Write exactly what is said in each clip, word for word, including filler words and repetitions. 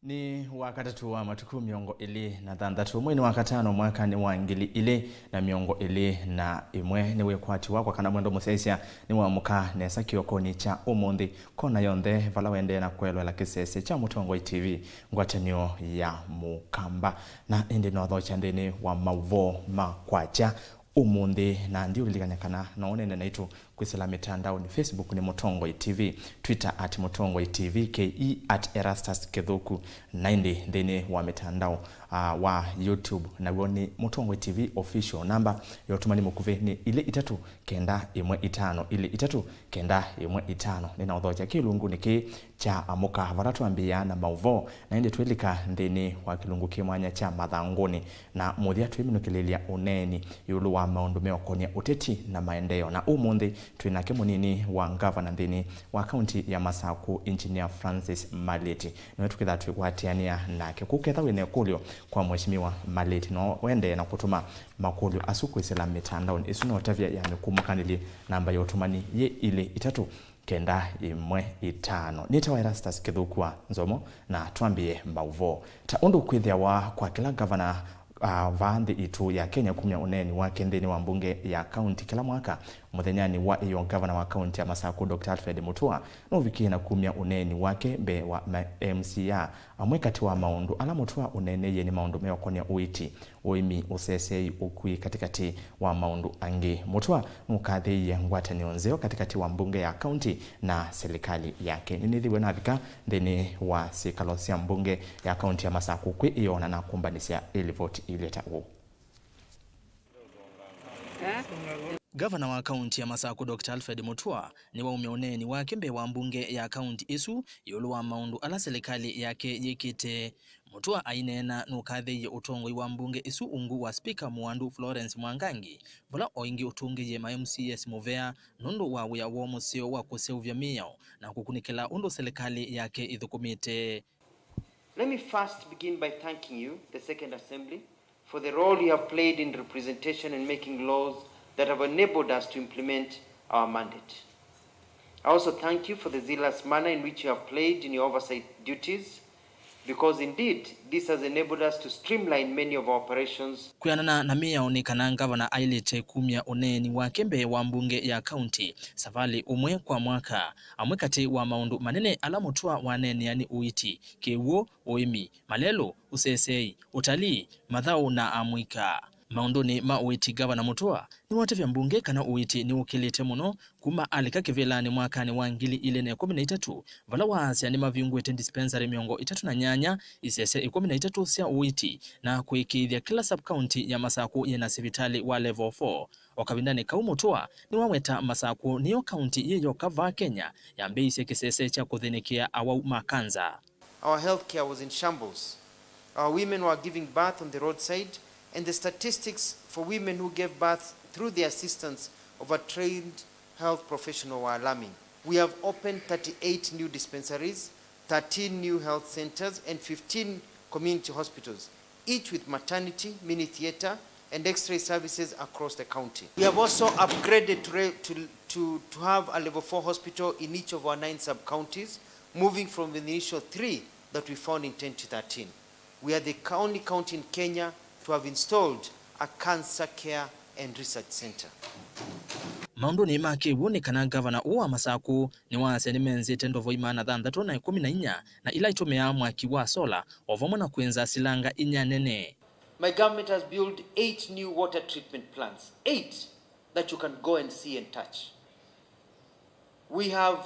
Nĩ wakatatũ wa matukũ mĩongo ĩlĩ na thanthatũ, mweinĩ wa katano mwakanĩ wa ngili ilĩ na mĩongo ĩlĩ na ĩmwe, nĩ wĩkwati wakwa kana mwendo mũsyaĩĩsya nĩwamũka nesa kĩokonĩ kya ũmũnthĩ, kona yonthe vala wendee na kũelwela kĩsese kya Mũtongoi T V, ngwatanĩo ya Mũkamba. Na ĩndĩ nothokya nthĩnĩ wa maũvoo ma kwakya ũmũnthĩ, na ndiũlilikany'a kana no ũnene naitũ kwĩsĩla mĩtandaonĩ. Facebook nĩ Mũtongoi T V, Twitter at Mũtongoi T V, K E at Erastus Kĩthũku, na ĩndĩ nthĩnĩ wa mĩtandao, ah, wa YouTube naw'o nĩ Mũtongoi T V Official. Namba ya ũtũmani mũkuvĩ nĩ ilĩ itatũ kenda ĩmwe itano ilĩ itatũ kenda ĩmwe itano. Nĩnaũthokya kĩlungunĩ kĩĩ kya Amũka, vala twambĩĩa na maũvoo, na ĩndĩ twĩlika nthĩnĩ wa kĩlungu kĩ mwanya kya Mathangũnĩ, na mũthya twĩminũkĩlĩlya ũneeni ĩũlũ wa maũndũ meũkonia ũteti na maendeeo. Na ũmũnthĩ twĩ nake mũnini wa ngavana nthĩnĩ wa kaunti ya Masakũ, Engineer Francis Malĩti. Nĩwe tũkĩthaa twĩkwatĩanĩa nake. Kũu ketha wĩ na ĩkũlyo kwa Mheshimiwa Malĩti, no wendee na kũtũma makũlyo asu kwĩsĩla mĩtandaonĩ. Ĩsu no tavya ya mĩkumũkanĩlye. Namba ya ũtũmani yĩ ilĩ itatũ kenda ĩmwe itano. Nĩtawa Erastus Kĩthũku wa Nzomo, na twambĩe maũvoo. Ta ũndũ kwĩthĩawa kwa kĩla ngavana, ah, vaa nthĩ itũ ya Kenya kumya ũneeni wake nthĩnĩ wa mbunge ya kaunti kĩla mwaka, mũthenyanĩ wa ĩyoo, ngavana wa kaunti ya Masakũ, Doctor Alfred Mutua, nũvikie na kumya ũneeni wake mbee wa ma M C A amwe katĩ wa maũndũ ala Mutua ũneeneie nĩ maũndũ meũkonia ũiiti, ũĩmi, ũseseei, ũkui, katĩkatĩ wa maũndũ angĩ. Mutua nũkathĩĩie ngwatanĩo nzeo katĩkatĩ wa mbunge ya kaunti na silikalĩ yake. Nĩnĩthĩwe navika nthĩnĩ wa syĩkalo sya mbunge ya kaunti ya Masakũ kwĩ ĩyoo na nakũmbanĩsya ĩlivoti ĩilye ta ũũ. Ngavana wa kaunti ya Masakũ, Doctor Alfred Mutua, nĩwaumya ũneeni wake mbee wa mbunge ya kaunti ĩsu ĩũlũ wa maũndũ ala silikalĩ yake yĩkĩte. Mutua aineena nũkathĩĩie ũtongoi wa mbunge ĩsu ungu wa Spika Mũandu Florence Mwangangi, vala o ĩngĩ ũtũngĩie ma M C As mũvea nũndũ wa wĩa woo mũseo wa kũseũvya mĩao na kũkunĩkĩla ũndũ silikalĩ yake ĩthũkũmĩte. Let me first begin by thanking you, the Second Assembly, for the role you have played in representation and making laws that have enabled us to implement our mandate. I also thank you for the zealous manner in which you have played in your oversight duties, because indeed this has enabled us to streamline many of our operations. Kwĩanana na mĩao nĩ kana ngavana aĩlĩte kumya ũneeni wake mbee wa mbunge ya kaunti savalĩ ũmwe kwa mwaka. Amwe katĩ wa maũndũ manene ala Mutua waneenea nĩ ũiiti, kĩw'ũ, ũĩmi, malelũ, ũseseei, ũtalii, mathaũ na amũika. Maũndũnĩ ma ũiiti, Ngavana Mutua nĩwatavya mbunge kana ũiiti nĩwũkĩlĩte mũno kuma alika kĩvĩlanĩ mwakanĩ wa ngili ilĩ na ĩkũmi na itatũ, vala waasya nĩmavingũĩte dispensary mĩongo ĩtatũ na nyanya, isese ĩkũmi na itatũ sya ũiiti, na kũĩkĩĩthya kĩla sub-county ya Masakũ yĩna sivitalĩ wa level four. O kavindanĩ kau, Mutua nĩwaweta Masakũ nĩyo kaunti yĩ yoka vaa Kenya yambĩĩisye kĩsese kya kũthĩnĩkĩa awau ma kanza. Our healthcare was in shambles. Our women were giving birth on the roadside, and the statistics for women who gave birth through the assistance of a trained health professional were alarming. We have opened thirty-eight new dispensaries, thirteen new health centers, and fifteen community hospitals, each with maternity, mini theater, and X-ray services across the county. We have also upgraded to, re- to, to, to have a level four hospital in each of our nine sub-counties, moving from the initial three that we found in twenty thirteen. We are the only county in Kenya to have installed a cancer care and research center. Maũndũnĩ ma kĩw'ũ nĩ kana ngavana ũũ wa Masakũ nĩwaasya nĩmenzĩte ndovoi maana thanthatũ na ĩkũmi na inya na ila itũmĩaa mwaki wa sola, o vamwe na kwĩnza silanga inya nene. My government has built eight new water treatment plants, eight that you can go and see and touch. We have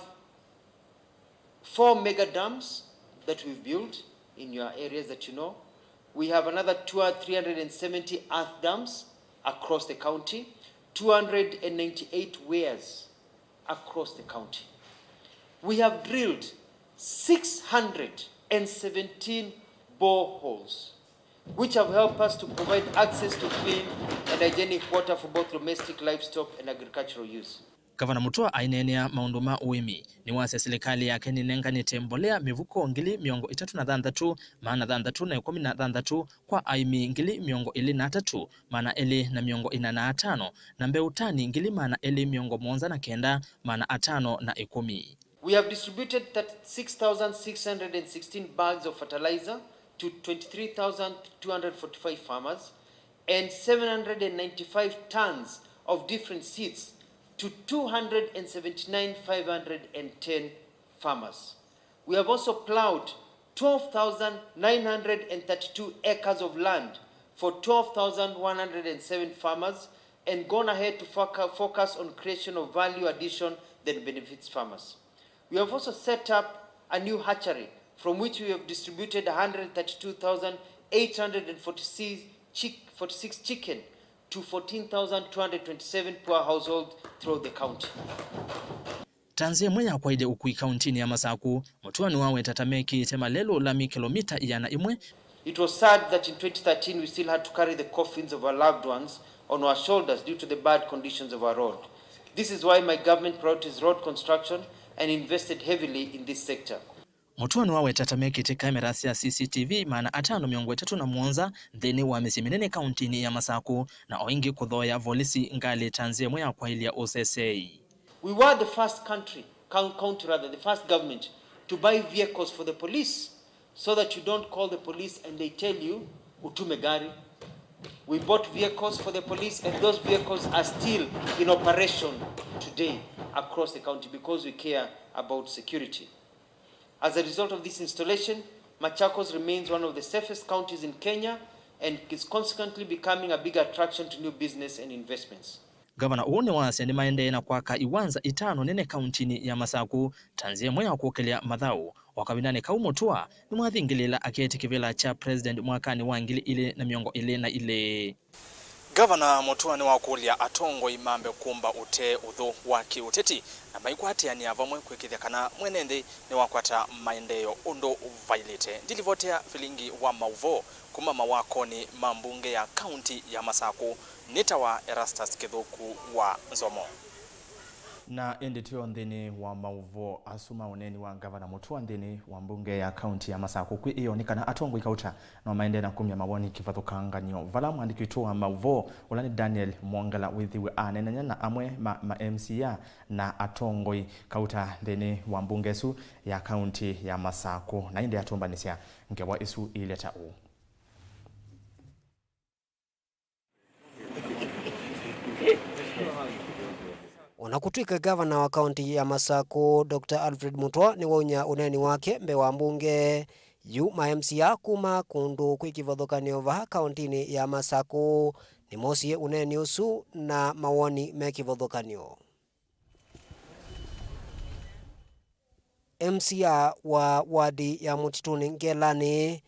four mega dams that we've built in your areas that you know. We have another two, three hundred and seventy earth dams across the county, two hundred and ninety-eight weirs across the county. We have drilled six hundred and seventeen boreholes, which have helped us to provide access to clean and hygienic water for both domestic, livestock, and agricultural use. Ngavana Mutua aineenea maũndũ ma ũĩmi, nĩwasya silikalĩ yake nĩnenganĩte mbolea mĩvuko ngili mĩongo ĩtatũ na thanthatũ, maana thanthatũ na ĩkũmi na thanthatũ kwa aĩmi ngili mĩongo ĩlĩ na atatũ, maana elĩ na mĩongo ĩna na atano, na mbeũ tani ngili maana elĩ mĩongo mũonza na kenda, maana atano na ĩkũmi. We have distributed thirty-six thousand six hundred sixteen bags of fertilizer to twenty-three thousand two hundred forty-five farmers and seven hundred ninety-five tons of different seeds to two hundred seventy-nine thousand five hundred ten farmers. We have also plowed twelve thousand nine hundred thirty-two acres of land for twelve thousand one hundred seven farmers and gone ahead to foca-, focus on creation of value addition that benefits farmers. We have also set up a new hatchery from which we have distributed one hundred thirty-two thousand eight hundred forty-six chick-, forty-six chicken to fourteen thousand two hundred twenty-seven poor households throughout the county. Ta nzĩa ĩmwe ya kwaĩlya ũkui kauntinĩ ya Masaku, Mũtua nĩwaweta ta mekĩĩte malelũ lami kĩlomita ĩana ĩmwe. It was sad that in twenty thirteen we still had to carry the coffins of our loved ones on our shoulders due to the bad conditions of our road. This is why my government prioritizes road construction and invested heavily in this sector. Mũtua nĩwaweta ta mekĩte kamera sya C C T V maana atano mĩongo ĩtatũ na mũonza nthĩnĩ wa mĩsyĩ mĩnene kauntinĩ ya Masaku, na o ĩngĩ kũthooea volisi ngalĩ ta nzĩa ĩmwe ya kwaĩlya ũseseei. We were the first country, coun-, county rather, the first government to buy vehicles for the police so that you don't call the police and they tell you, "Utume gari." We bought vehicles for the police and those vehicles are still in operation today across the county because we care about security. As a result of this installation, Machakos remains one of the safest counties in Kenya and is consequently becoming a big attraction to new business and investments. Ngavana ũũ nĩwasya nĩmaendee na kwaka iwanza itano nene kauntinĩ ya Masaku ta nzĩa ĩmwe ya kũkĩlya mathaũ. O kavindanĩ kau Mũtua nĩwathingĩlĩĩla aketi kĩvĩla kya President mwakanĩ wa ngili ilĩ na mĩongo ĩlĩ na ilĩ. Ngavana Mũtua nĩwakũlya atongoi mambe kũmba ũtee ũthũ wa kĩũteti na maikwatĩanĩa vamwe kwĩkĩĩthya kana mwene nthĩ nĩwakwata maendeeo ũndũ vaĩlĩte. Ndilivotea vilingi wa maũvoo kuma mawakonĩ ma mbunge ya kaunti ya Masaku, nĩtawa Erastus Kĩthũku wa Nzomo. Na ĩndĩ twĩ o nthĩnĩ wa maũvoo asu ma ũneeni wa Ngavana Mũtua nthĩnĩ wa mbunge ya kaunti ya Masaku, kwĩ ĩoo nĩ kana atongoi kauta no maendee na kumya mawoni kĩvathũkanganyo. Vala mwandĩki witũ wa maũvoo, ũla nĩ Daniel Mwongela, wĩthĩwe aneenany'a na amwe ma, ma M C A na atongoi kauta nthĩnĩ wa mbunge ĩsu ya kaunti ya Masaku, na ĩndĩ atũmbanĩsya ngewa ĩsu ĩilye ta ũũ. O na kũtw'ĩka ngavana wa kaunti ya Masaku, Doctor Alfred Mutua nĩwaumya ũneeni wake mbee wa mbunge, yu ma M C A kuma kũndũ kwĩ kĩvathũkanyo vaa kauntinĩ ya Masaku nĩmoosie ũneeni ũsu na mawoni me kĩvathũkanyo. M C A wa wadi ya Mũtitũnĩ Ngelanĩ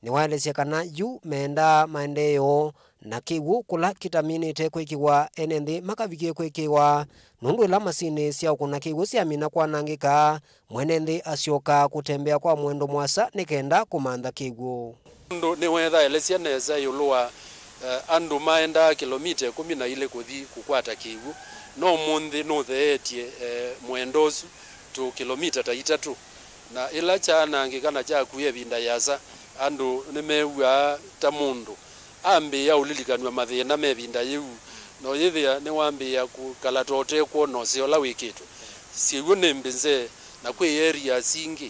nĩwaelesya kana yu mendaa maendeeo na kĩw'ũ kũla kĩtaminĩte kwĩkĩwa ene nthĩ makavikie kwĩkĩwa, nũndũ ĩla masinĩ sya ũkũna kĩw'ũ syamina kwanangĩka, mwene nthĩ asyokaa kũtembea kwa mũendo mũasa nĩ kenda kũmantha kĩw'ũ. Ũndũ nĩwethaelesya nesa ĩũlũ wa, eh, andũ maendaa kĩlomita ĩkũmi na ilĩ kũthi kũkwata kĩw'ũ, no ũmũnthĩ nũtheetye, eh, mũendo ũsu tũ kĩlomita ta itatũ. Na ĩla kyaanangĩka na kyakuya ĩvinda yĩasa, andũ nĩmew'aa ta mũndũ ambĩĩa ũlilikanw'a mathĩna me ĩvinda yĩu, na ũyĩthĩa nĩwambĩĩa kũkala ta ũtekwona ũseo ũla wĩkĩtwe. Syĩw'ũ nĩ mbĩnze, na kwĩ areas ingĩ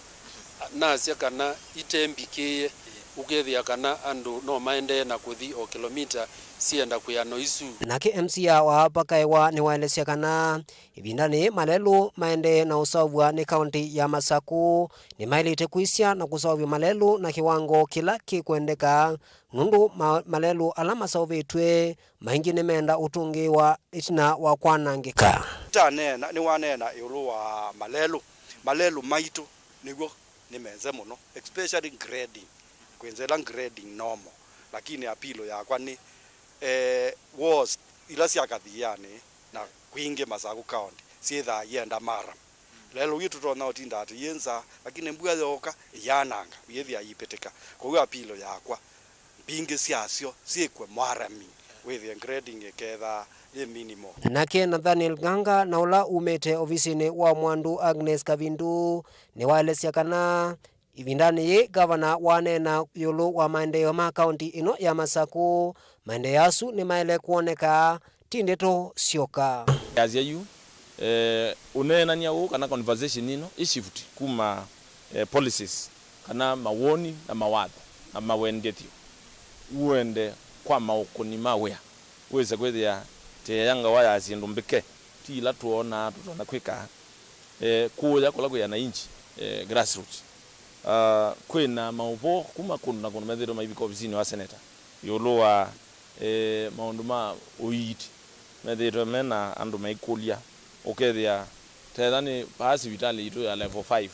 nasya kana ite mbikĩĩe, ũkethĩa kana andũ no maendee na kũthi o kĩlomita sienda kwĩano isu. Nake M C A wa Apakaewa nĩwaelesya kana ĩvindanĩ yĩĩ malelũ maendee na ũseũvw'a nĩ kaũntĩ ya Masaku, nĩmaĩlĩte kwĩsya na kũseũvya malelũ na kĩwango kĩla kĩkwendeka, nũndũ ma-, malelũ ala maseũvĩtw'e maingĩ nĩmenda ũtũngĩĩwa ĩtina wa kwanangĩka. Taneena, nĩwaneena ĩũlũ wa malelũ. Malelũ maitũ nĩw'o nĩ menze mũno, especially grading, kwĩnza ĩla grading normal, lakini apilo yakwa nĩ, eh, walls ila sya kathianĩ na kwingĩ Masaku County syĩthaa ienda maram. Lelo wĩ tũtonya ũtinda atĩ yĩ nza, lakini mbua yooka ĩyananga, yĩthĩa yipĩtĩka. Kwoou apilo yakwa mbingĩ syasyo syĩkw'e mwarami, wĩthĩe grading ĩkethaa yĩ minimal. Nake Nathaniel Nganga, na ũla umĩte ovisinĩ wa Mwandu Agnes Kavindu, nĩwaelesya kana ĩvindanĩ yĩĩ ngavana waneena ĩũlũ wa maendeeo ma kaũnti ĩno ya Masaku, maendeeo asu nĩmaĩle kwoneka, ti ndeto syoka. Yasya yu, Eh, ũneenany'a ũũ kana conversation ĩno ĩ shift kuma, eh, policies kana mawoni na mawatho na mawendekethyo, ũende kwa maũkũni ma wĩa, wĩse kwĩthĩa tĩ aya ngawa ya syĩndũ mbĩke, ti ila twoonaa tũtonya kwĩka, eh, kũũya kũla kwĩ wananchi, eh, grassroots. Ah, kwĩna maũvoo kuma kũndũ na kũndũ methĩĩtwe maivika ovisinĩ wa seneta ĩũlũ wa, eh, maũndũ ma ũiiti. Methĩĩtwe mena andũ maikũlya, ũkethĩa tetha nĩ vaa sivitalĩ yitũ ya level five,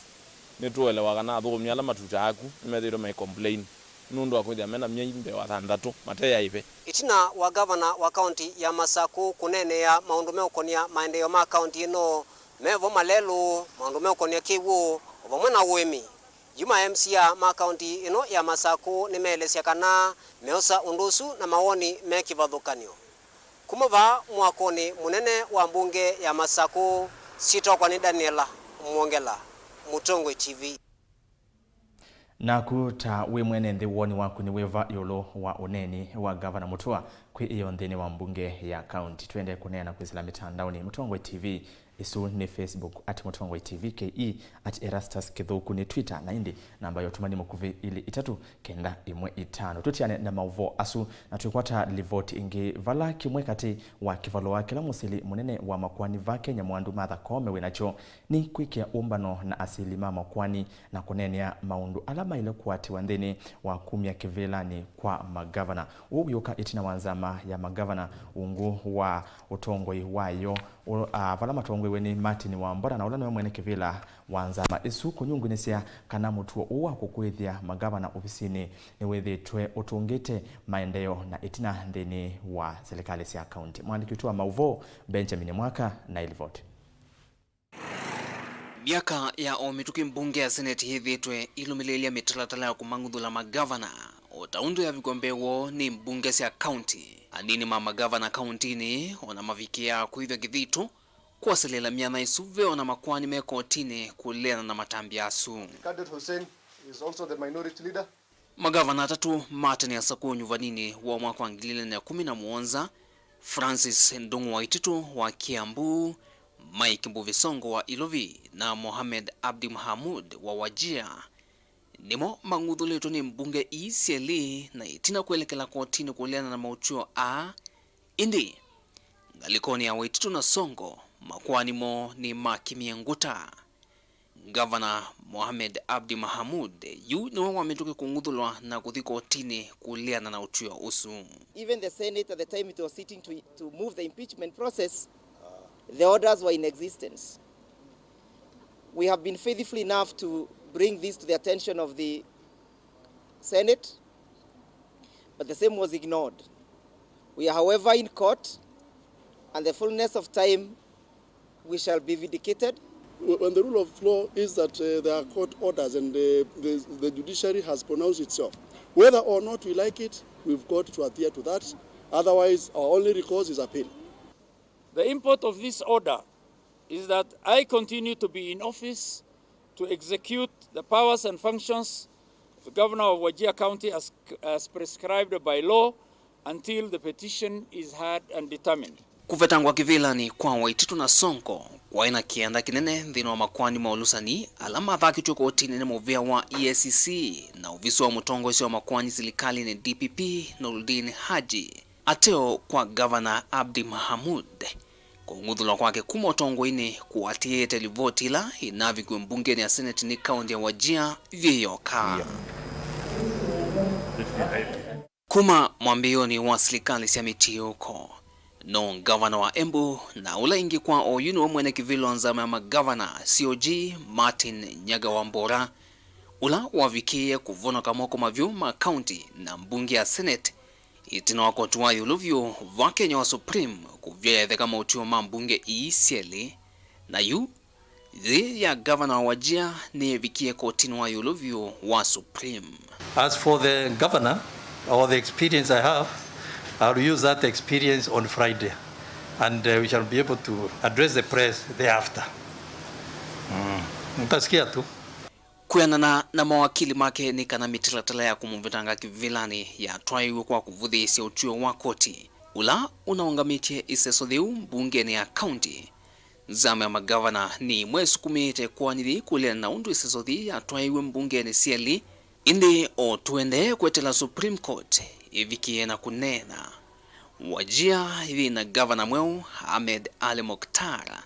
nĩtũelewa kana athũkũmi ala matutaa ku nĩmethĩĩtwe mai complain nũndũ wa kwĩthĩa mena myei mbee wa thanthatũ mateyaĩve. Ĩtina wa ngavana wa kaunti ya Masakũ kũneenea maũndũ meũkonia maendeeo ma kaunti ĩno, mevo malelũ, maũndũ meũkonia kĩw'ũ, o vamwe na ũĩmi. Yu ma M C A ma kaunti ĩno ya Masakũ nĩmeelesya kana meosa ũndũ ũsu na mawoni me kĩvathũkany'o. Kuma vaa mwakonĩ mũnene wa mbunge ya Masakũ, syĩtwa kwa nĩ Daniela Mwongela, Mũtongoi T V. Naku ta wĩ mwene nthĩ, woni waku nĩ wĩva ĩũlũ wa ũneeni wa Ngavana Mũtua kwĩ ĩyo nthĩnĩ wa mbunge ya kaunti? Twende kũneena kwĩsĩla mĩtandaonĩ. Mũtongoi T V, ĩsu nĩ Facebook, at Mũtongoi T V K E, at Erastus Kĩthũku nĩ Twitter, na ĩndĩ namba ya ũtũmani mũkuvĩ ilĩ itatũ kenda ĩmwe itano. Tũtiane na maũvoo asu na twĩkwata livoti ĩngĩ, vala kĩmwe katĩ wa kĩvalũa kĩla mũsili mũnene wa makoani va Kenya Mwandu Martha Koome wĩ nakyo nĩ kwĩkĩa ũmbano na asili ma makoani na kũneenea maũndũ ala maĩle kũatĩwa nthĩnĩ wa kumya kĩvĩlanĩ kwa magavana. Ũu wĩũka ĩtina wa nzama ya magavana ungu wa ũtongoi wayo, ũ-, a, vala matongoiwe nĩ Martin Wambora, na ũla nĩwe mwene kĩvĩla wa nzama ĩsu, kũnyungunĩsya kana mũtuo ũũ wa kũkũĩthya magavana ovisinĩ nĩwĩthĩĩtwe ũtũngĩte maendeeo na ĩtina nthĩnĩ wa silikalĩ sya kaunti. Mwandĩki witũ wa maũvoo Benjamin Mwaka na ĩlivoti. Myaka ya o mĩtũkĩ, mbunge ya Senate yĩthĩĩtwe ĩilũmĩlĩĩlya mĩtalatala ya kũmang'uthũla magavana, o ta ũndũ yavikwa mbee woo nĩ mbunge sya kaunti. Anini ma magavana kauntinĩ o na mavikĩaa kwĩthwa kĩthito kwoselelya myanya ĩsu ve o na makoani me kotinĩ kũleana na matambya asu. Cadet Hussein is also the minority leader. Magavana atatũ ma tene asakũũ nyuvaninĩ wa mwaka wa ngili ilĩ na ĩkũmi na mũonza, Francis Ndung'u Waititu wa Kiambu, Mike Mbuvi Sonko wa Ilovi, na Mohamed Abdi Mahamud wa Wajir, nĩmo mang'uthũlĩtwe nĩ mbunge ii syelĩ na ĩtina kwelekela kotinĩ kũleana na maũtw'ĩo aa. Ĩndĩ ngalĩkonĩ ya Waititu na Sonko, makoani moo nĩmakimie ngũta. Ngavana Mohamed Abdi Mahamud yu nĩwe wa mĩtũkĩ kũng'uthũlwa na kũthi kotinĩ kũleana na ũtw'ĩo ũsu. Even the Senate, at the time it was sitting to, to move the impeachment process, the orders were in existence. We have been faithful enough to bring this to the attention of the Senate, but the same was ignored. We are, however, in court, and the fullness of time we shall be vindicated. When the rule of law is that, uh, there are court orders and, uh, the, the judiciary has pronounced itself. Whether or not we like it, we've got to adhere to that. Otherwise, our only recourse is appeal. The import of this order is that I continue to be in office to execute the powers and functions of the governor of Wajir County as, as prescribed by law until the petition is heard and determined. Kũvetangwa kĩvĩlanĩ kwa Waititu na Sonko kwaĩ na kĩanda kĩnene nthĩnĩ wa makoani ma ũlũsani ala mathakĩtw'e kotinĩ nĩ mũvĩa wa E A C C na ovisi wa mũtongoesya wa makoani silikalĩnĩ D P P Noordin Haji. Ateo kwa Ngavana Abdi Mahamud, kũng'uthũlwa kwake kuma ũtongoinĩ kũatĩĩte livoti ĩla ĩnavikiwe mbungenĩ ya Senate nĩ kaunti ya Wajir vyĩ yoka. Kuma mwambĩĩonĩ wa silikalĩ sya mĩtiũko, no ngavana wa Embu na ũla ĩngĩ kwa oyu nĩwe mwene kĩvĩla wa nzama ya magavana C O G Martin Nyaga Wambora, ũla wavikĩie kũvonoka moko mavyũ ma kaunti na mbunge ya Senate, ĩtina wa koti wa ĩũlũ vyũ va Kenya wa Supreme kũvya etheka maũtw'ĩo ma mbunge ii syelĩ, na yu yĩĩ ya ngavana wa Wajir nĩyĩvikie kotinĩ wa ĩũlũ vyũ wa Supreme. As for the governor, or the experience I have, I'll use that experience on Friday, and, uh, we shall be able to address the press thereafter. Mm. Mtasikia tu. Kwĩanana na mawakili make, nĩ kana mĩtalatala ya kũmũvetanga kĩvĩlanĩ yatwaĩiw'e kwa kũvũthĩĩsya ũtw'ĩo wa koti ũla ũnaũngamĩtye ĩseso yĩu mbungenĩ ya kaunti, Nzama ya magavana nĩ ĩmwe ĩsukumĩte kũanĩthya ĩkũlĩana na ũndũ ĩsesothi yatwaĩwe mbungenĩ syelĩ. Ĩndĩ o tũendee kweteela Supreme Court ĩvikĩe na kũneena, Wajir yĩ na gavana mweũ Ahmed Ali Muktar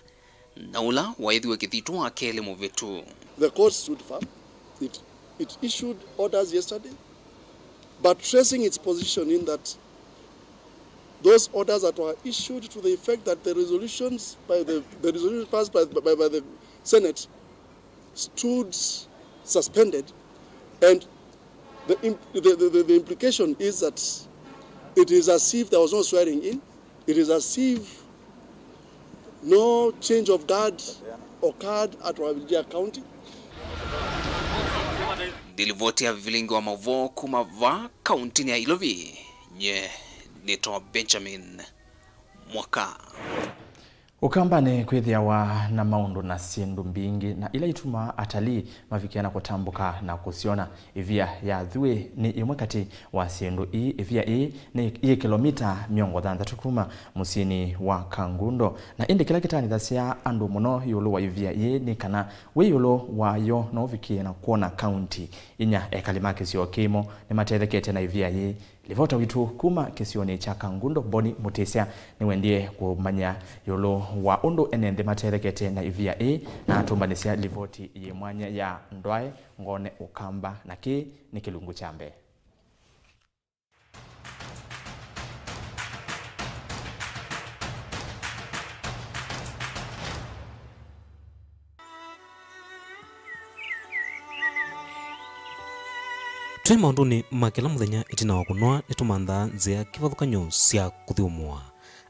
na ũla waĩthĩwe kĩthitũ wa kelĩ mũvĩtu. The court stood firm. It, it issued orders yesterday, but tracing its position in that those orders that were issued to the effect that the resolutions by the, the resolutions passed by, by, by the Senate stood suspended, and the, imp- the, the, the, the implication is that it is as if there was no swearing in, it is as if no change of guard occurred at Wajir County. Ndilivoti ya vilingi wa mavoo kuma va kaunti ya Ilovi, nye nĩtawa Benjamin Mwaka. Ũkambanĩ kwĩthĩawa na maũndũ na syĩndũ mbingĩ, na ila itumaa atalii mavikĩa na kũtambũka na kũsyona. Ĩvia ya Athui nĩ ĩmwe katĩ wa syĩndũ ii. Ĩvia ĩĩ nĩ yĩ kĩlomita mĩongo thanthatũ kuma mũsyĩnĩ wa Kangundo, na ĩndĩ kĩla kĩtanĩthasya andũ mũno ĩũlũ wa ĩvia yĩĩ nĩ kana wĩ ĩũlũ wayo no ũvikĩe na kwona kaunti inya. Ekali ma kĩsio kĩmo nĩmatethekete na ĩvia yĩĩ. Livota witũ kuma kĩsionĩ kya Kangundo, Boni Mũtĩsya, nĩwendie kũmanya ĩũlũ wa ũndũ ene nthĩ matethekete na ĩvia ĩĩ, na atũmbanĩsya livoti yĩ mwanya ya Ndwae Ngone Ũkamba, na kĩĩ nĩ kĩlungu kya mbee. Twĩ maũndũnĩ ma kĩla mũthenya ĩtina wa kũnoa, nĩtũmanthaa nzĩa kĩvathũkany'o sya kũthyũmũa.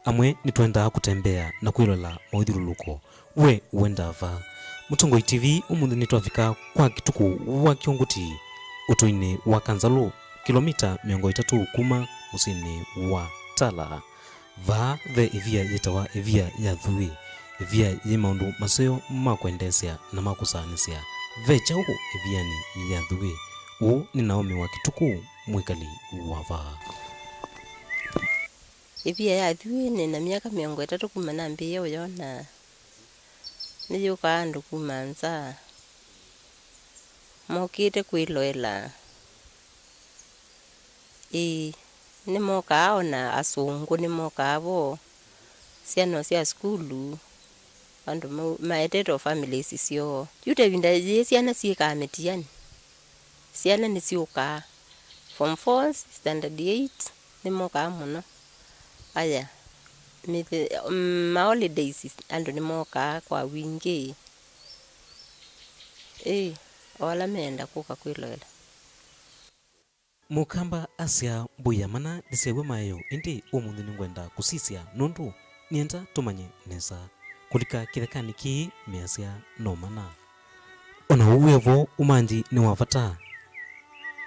Amwe nĩtwendaa kũtembea na kwĩloela mawĩthyũlũlũko. We ũendaa va? Mũtongoi T V ũmũnthĩ nĩtwavika kwa kĩtukũ wa Kĩũngũti, ũtũinĩ wa Kanzalũ, kĩlomita mĩongo ĩtatũ kuma mũsyĩnĩ wa Tala. Vaa ve ĩvia yĩtawa ĩvia ya Athui. Ĩvia yĩ maũndũ maseo ma kwendeesya na ma kũsaanĩsya. Ve kyaũ ĩvianĩ ya Athui? Ũũ nĩ Naomi wa Kĩtukũ, mwĩkali wa vaa. Ĩvia ya Athui nĩ na myaka mĩongo ĩtatũ kuma nambĩĩe ũyona. Nĩyũkaa andũ kuma nza mokĩte kwĩloela. Ĩĩ, nĩmokaa, o na asũngũ nĩmokaa vo, syana sya sukulu, andũ mau- maetete o families syoo. Yu ta ĩvinda yĩĩ syana syĩkaa mĩtiani, syana nĩsyũkaa form four, standard eight, nĩmokaa mũno. Aya, mĩthe- mm, ma holidays andũ nĩmokaa kwa wingĩ. Ĩĩ, o ala meenda kũka kwĩloela. Mũkamba asya mbũi ya mana ndĩsyaĩw'a maeo, ĩndĩ ũmũnthĩ nĩngwenda kũsisya nũndũ nĩenda tũmanye nesa. Kũlika kĩthekanĩ kĩĩ measya no mana. O na ũu wĩ vo, ũmanthi nĩ wa vata.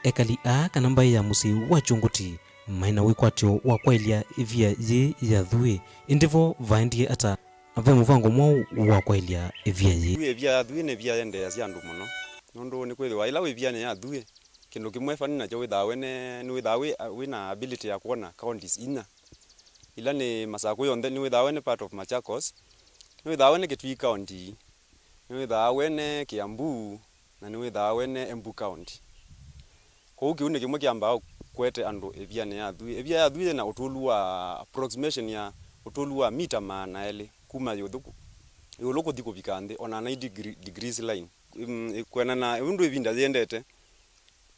Ekali aa kana mbaĩ ya mũsyĩ wa Kyũngũti maĩ na wĩkwatyo wa kwaĩlya ĩvia yĩĩ ya Athui, ĩndĩ vo vaendie ata? Na ve mũvango mwaũ wa kwaĩlya ĩvia yĩĩ? Athui, ĩvia ya Athui nĩ ĩvia yendeeasya andũ mũno, nũndũ nĩkwĩthĩwa ĩla wĩ ĩvianĩ ya Athui, kĩndũ kĩmwe funny nakyo wĩthaa wene, nĩwĩthaa wĩ, wĩ na ability ya kwona counties inya. Ila nĩ Masakũ yonthe, nĩwĩthaa wene part of Machakos, nĩwĩthaa wene Kitui County, nĩwĩthaa wene Kiambu, na nĩwĩthaa wene Embu County. Kwoou kĩu nĩ kĩmwe kĩambaa kũete andũ ĩvianĩ ya Athui. Ĩvia ya Athui yĩ na ũtũlu wa approximation ya ũtũlu wa mita maana elĩ kuma ĩũlũ kũ-, ĩũlũ kũthi kũvika nthĩ, o na nine degree, degrees line. Mm, kwĩanana ũndũ ĩvinda yĩendete,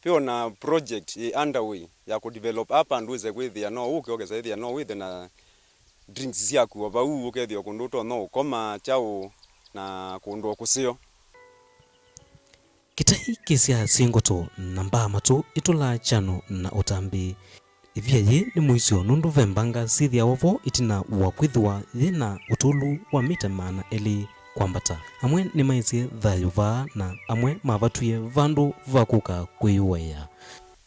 ve o na project yĩ underway ya kũdevelop apa andũ wĩse kwĩthĩa no ũke ũkesa ĩthĩa no wĩthe na drinks syaku o vau, ũkethĩa kũndũ ũtonya ũkoma, kyaũ, na kũndũ o kũseo. Kĩtai kĩsyaa syĩ ngoto na mbaa matũ itũlaa kyano na ũtambĩ. Ĩvia yĩĩ nĩ mũisyo nũndũ ve mbanga syĩthĩawa vo ĩtina wa kwĩthĩwa yĩ na ũtũlu wa mita maana elĩ kwambata. Amwe nĩmaisye thayũ vaa na amwe mavatwie vandũ va kũka kwĩyũaĩa.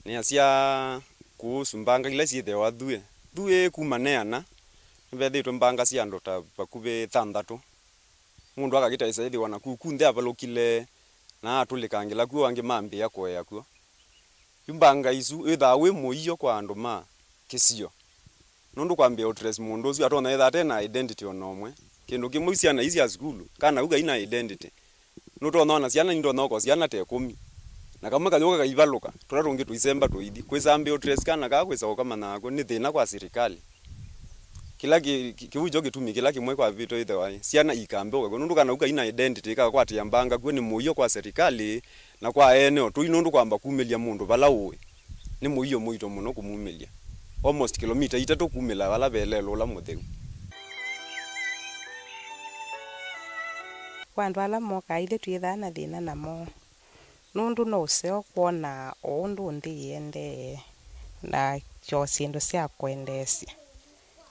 Nĩasya kũhusu mbanga ila syĩthĩawa Athui. Athui kuma neana, nĩvethĩĩtwe mbanga sya andũ ta vakuvĩ thanthatũ. Mũndũ akakĩta ĩsa ĩthĩwa na kũu kũnthe avalũkile na atũlĩkangĩla kw'o, angĩ mambĩĩa kũea kw'o. Yu mbanga isu wĩthaa wĩ mũio kwa andũ ma kĩsio, nũndũ kwambĩĩa ũtrace mũndũ ũsu atonya ĩthaa ate na identity o na ũmwe. Kĩndũ kĩmwe, syana ii sya sukulu, kana u kaina identity. Nũtonya ona syana, nĩndonya ũko syana ta ĩkũmi. Na kamwe kayũka kaivalũka, tũla tũngĩ tũisemba tũithi. Kwĩsambĩa ũtrace kana kaa kwĩsa ũkamanya kw'o nĩ thĩna kwa silikalĩ. Kĩla kĩ-, kĩ-, kĩu kyo kĩtumi kĩla kĩmwe kwa vito ĩthĩwa syana ikambĩũka kw'o, nũndũ kana u kaina identity, ikakwatĩa mbanga kw'o nĩ mũio kwa silikalĩ na kwa ene o tũi, nũndũ kwamba kumĩlya mũndũ vala ũĩ nĩ mũio mũito mũno kũmumĩlya, almost kilomita itatũ kumĩla vala ve lelũ ũla mũtheu. Kwa andũ ala mokaa, ithyĩ twĩthaa na thĩna namo, nũndũ no ũseo kwona o ũndũ nthĩ ĩendee na kyo syĩndũ sya kwendeesya.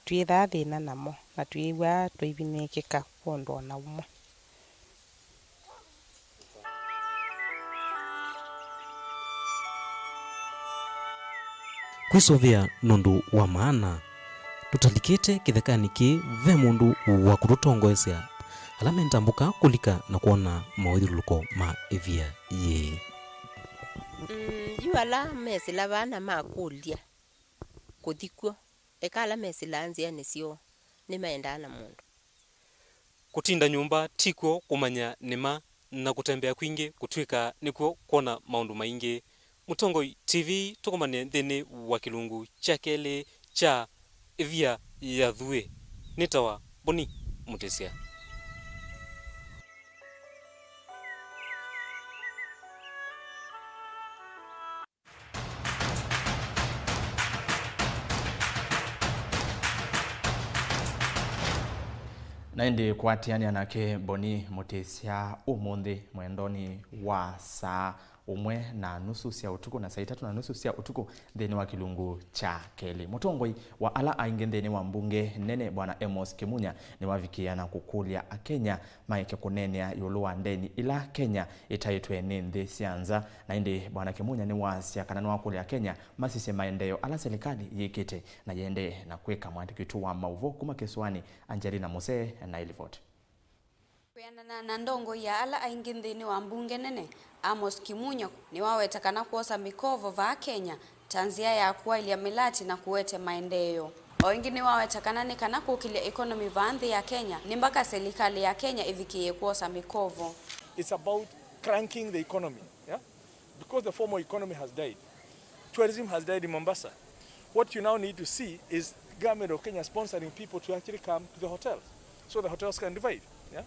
Twĩthaa thĩna namo na twĩw'aa tũivinĩkĩka kwondũ o na ũmwe. Kwĩsũvĩa nũndũ wa maana, tũtalikĩte kĩthekanĩ kĩĩ ve mũndũ wa kũtũtongoesya ala me ntambũka kũlika na kwona mawĩthyũlũlũko ma ĩvia yĩĩ. Mm, yu ala mesĩla vaa na makũlya kũthi kw'o, eka ala mesĩlaa nzĩanĩ syoo nĩmaendaa na mũndũ. Kũtinda nyũmba ti kw'o kũmanya nĩ ma, na kũtembea kwingĩ kũtw'ĩka nĩkw'o kwona maũndũ maingĩ. Mũtongoi T V tũkomane nthĩnĩ wa kĩlungu kya kelĩ kya Ĩvia Yathuĩ. Nĩtawa Boni Mũtĩsya. Na ĩndĩ kũatĩanĩa nake Boni Mũtĩsya ũmũnthĩ mwendonĩ wa saa ũmwe na nusu sya ũtukũ na saa itatũ na nusu sya ũtukũ nthĩnĩ wa kĩlungu kya kelĩ. Mũtongoi wa ala aingĩ nthĩnĩ wa mbunge nene, Bwana Amos Kimunya, nĩwavikĩĩa na kũkũlya Akenya maeke kũneenea ĩũlũ wa ndeni ila Kenya ĩtaĩtwe nĩ nthĩ sya nza. Na ĩndĩ Bwana Kimunya nĩwasya kana nĩwakũlya Akenya masisye maendeeo ala silikalĩ yĩkĩte na yĩendee na kwĩka. Mwandĩki witũ wa maũvoo kuma kĩsũanĩ, Angelina Musee, na ĩlivoti. Kwĩanana na ndongoi ya ala aingĩ nthĩnĩ wa mbunge nene, Amos Kimunya nĩwaweta kana kwosa mĩkovo vaa Kenya ta nzĩa ya kũaĩlya mĩlatĩ na kũete maendeeo. O ĩngĩ nĩwaweta kana nĩ kana kũkĩlya ĩkonomi vaa nthĩ ya Kenya, nĩ mbaka silikalĩ ya Kenya ĩvikĩĩe kwosa mĩkovo. It's about cranking the economy, yeah? Because the formal economy has died. Tourism has died in Mombasa. What you now need to see is government of Kenya sponsoring people to actually come to the hotel, so the hotels can revive. Yeah?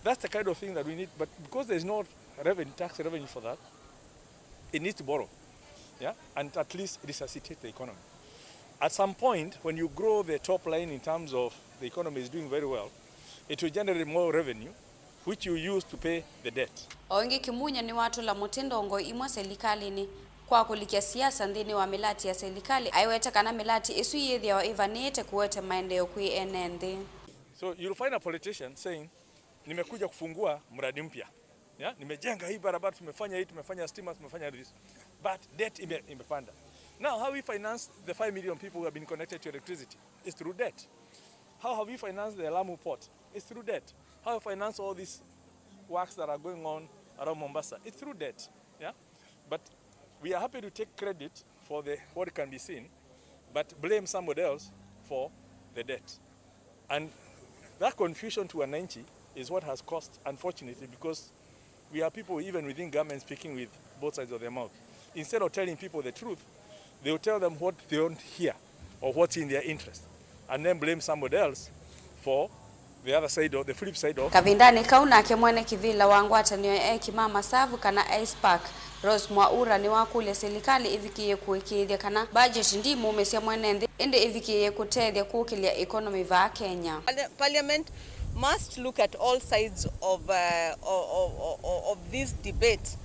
That's the kind of thing that we need. But because there's no revenue, tax revenue for that, it needs to borrow. Yeah? And at least resuscitate the economy. At some point, when you grow the top line in terms of the economy is doing very well, it will generate more revenue, which you use to pay the debt. O ĩngĩ, Kimunya nĩwatũla mũtĩ ndongoi imwe silikalĩnĩ kwa kũlikya siasa nthĩnĩ wa mĩlatĩ ya silikalĩ, aiweta kana mĩlatĩ ĩsu yĩthĩawa ĩvanĩĩte kũete maendeeo kwĩ ene nthĩ. So you'll find a politician saying, "Nimekuja kufungua mradi mpya. Yeah, nimejenga hii barabara, tumefanya hii, tumefanya stima, tumefanya this." But debt ime-, imepanda. Now, how we finance the five million people who have been connected to electricity is through debt. How have we financed the Lamu port? It's through debt. How we finance all these works that are going on around Mombasa? It's through debt. Yeah? But we are happy to take credit for the, what can be seen, but blame somebody else for the debt. And that confusion to wananchi is what has caused, unfortunately, because we have people even within government speaking with both sides of their mouth. Instead of telling people the truth, they will tell them what they don't hear or what's in their interest, and then blame somebody else for the other side of, the flip side of. Kavindanĩ kau nake mwene kĩvĩla wa ngwatanĩo ya eki ma masavu kana AISPAC, Rose Mwaura, nĩwakũlya silikalĩ ĩvikĩĩe kũĩkĩĩthya kana budget ndimumĩsya mwene nthĩ, ĩndĩ ĩvikĩĩe kũtethya kũkĩlya economy vaa Kenya. Parlia-, Parliament must look at all sides of, uh, of, of, of, of this debate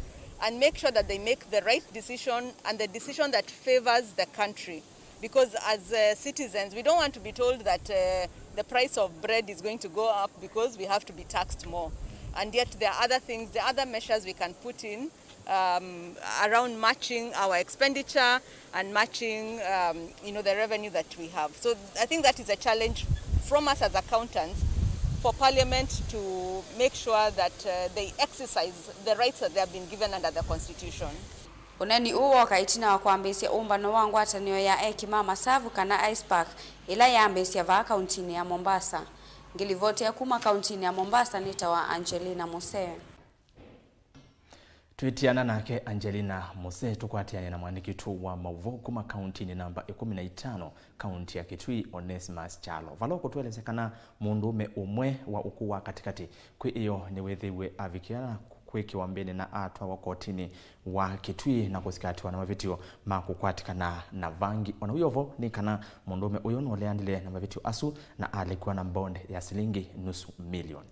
and make sure that they make the right decision and the decision that favors the country. Because as, uh, citizens, we don't want to be told that, uh, the price of bread is going to go up because we have to be taxed more. And yet there are other things, there are other measures we can put in, um, around matching our expenditure and matching, um, you know, the revenue that we have. So I think that is a challenge from us as accountants for Parliament to make sure that, uh, they exercise the rights that they have been given under the Constitution. Ũneeni ũũ woka ĩtina wa kwambĩĩsya ũmbano wa ngwatanĩo ya eki ma masavu kana AISPAC, ĩla yambĩĩsya vaa kauntinĩ ya Mombasa. Ngĩlivoti ya kuma kauntinĩ ya Mombasa nĩtawa Angelina Muse. Twĩtiana nake Angelina Muse, tũkwatĩanĩa na mwandĩki witũ wa maũvoo kuma kauntinĩ namba ĩkũmi na itano, kaunti ya Kitui, Onesimus Kyalo, vala ũkũtũelesya kana mũndũũme ũmwe wa ũkũũ wa katĩkatĩ kwĩ ĩyoo nĩwĩthĩiwe avikĩa na kwĩkĩwa mbĩnĩ na atwawa kotinĩ wa Kitui na kũsikatĩwa na mavĩtyo ma kũkwatĩkana na vangi. O na wĩ o vo, nĩ kana mũndũũme ũyũ nũleanile na mavĩtyo asu na alekwa na mbond ya silingi nusu milioni.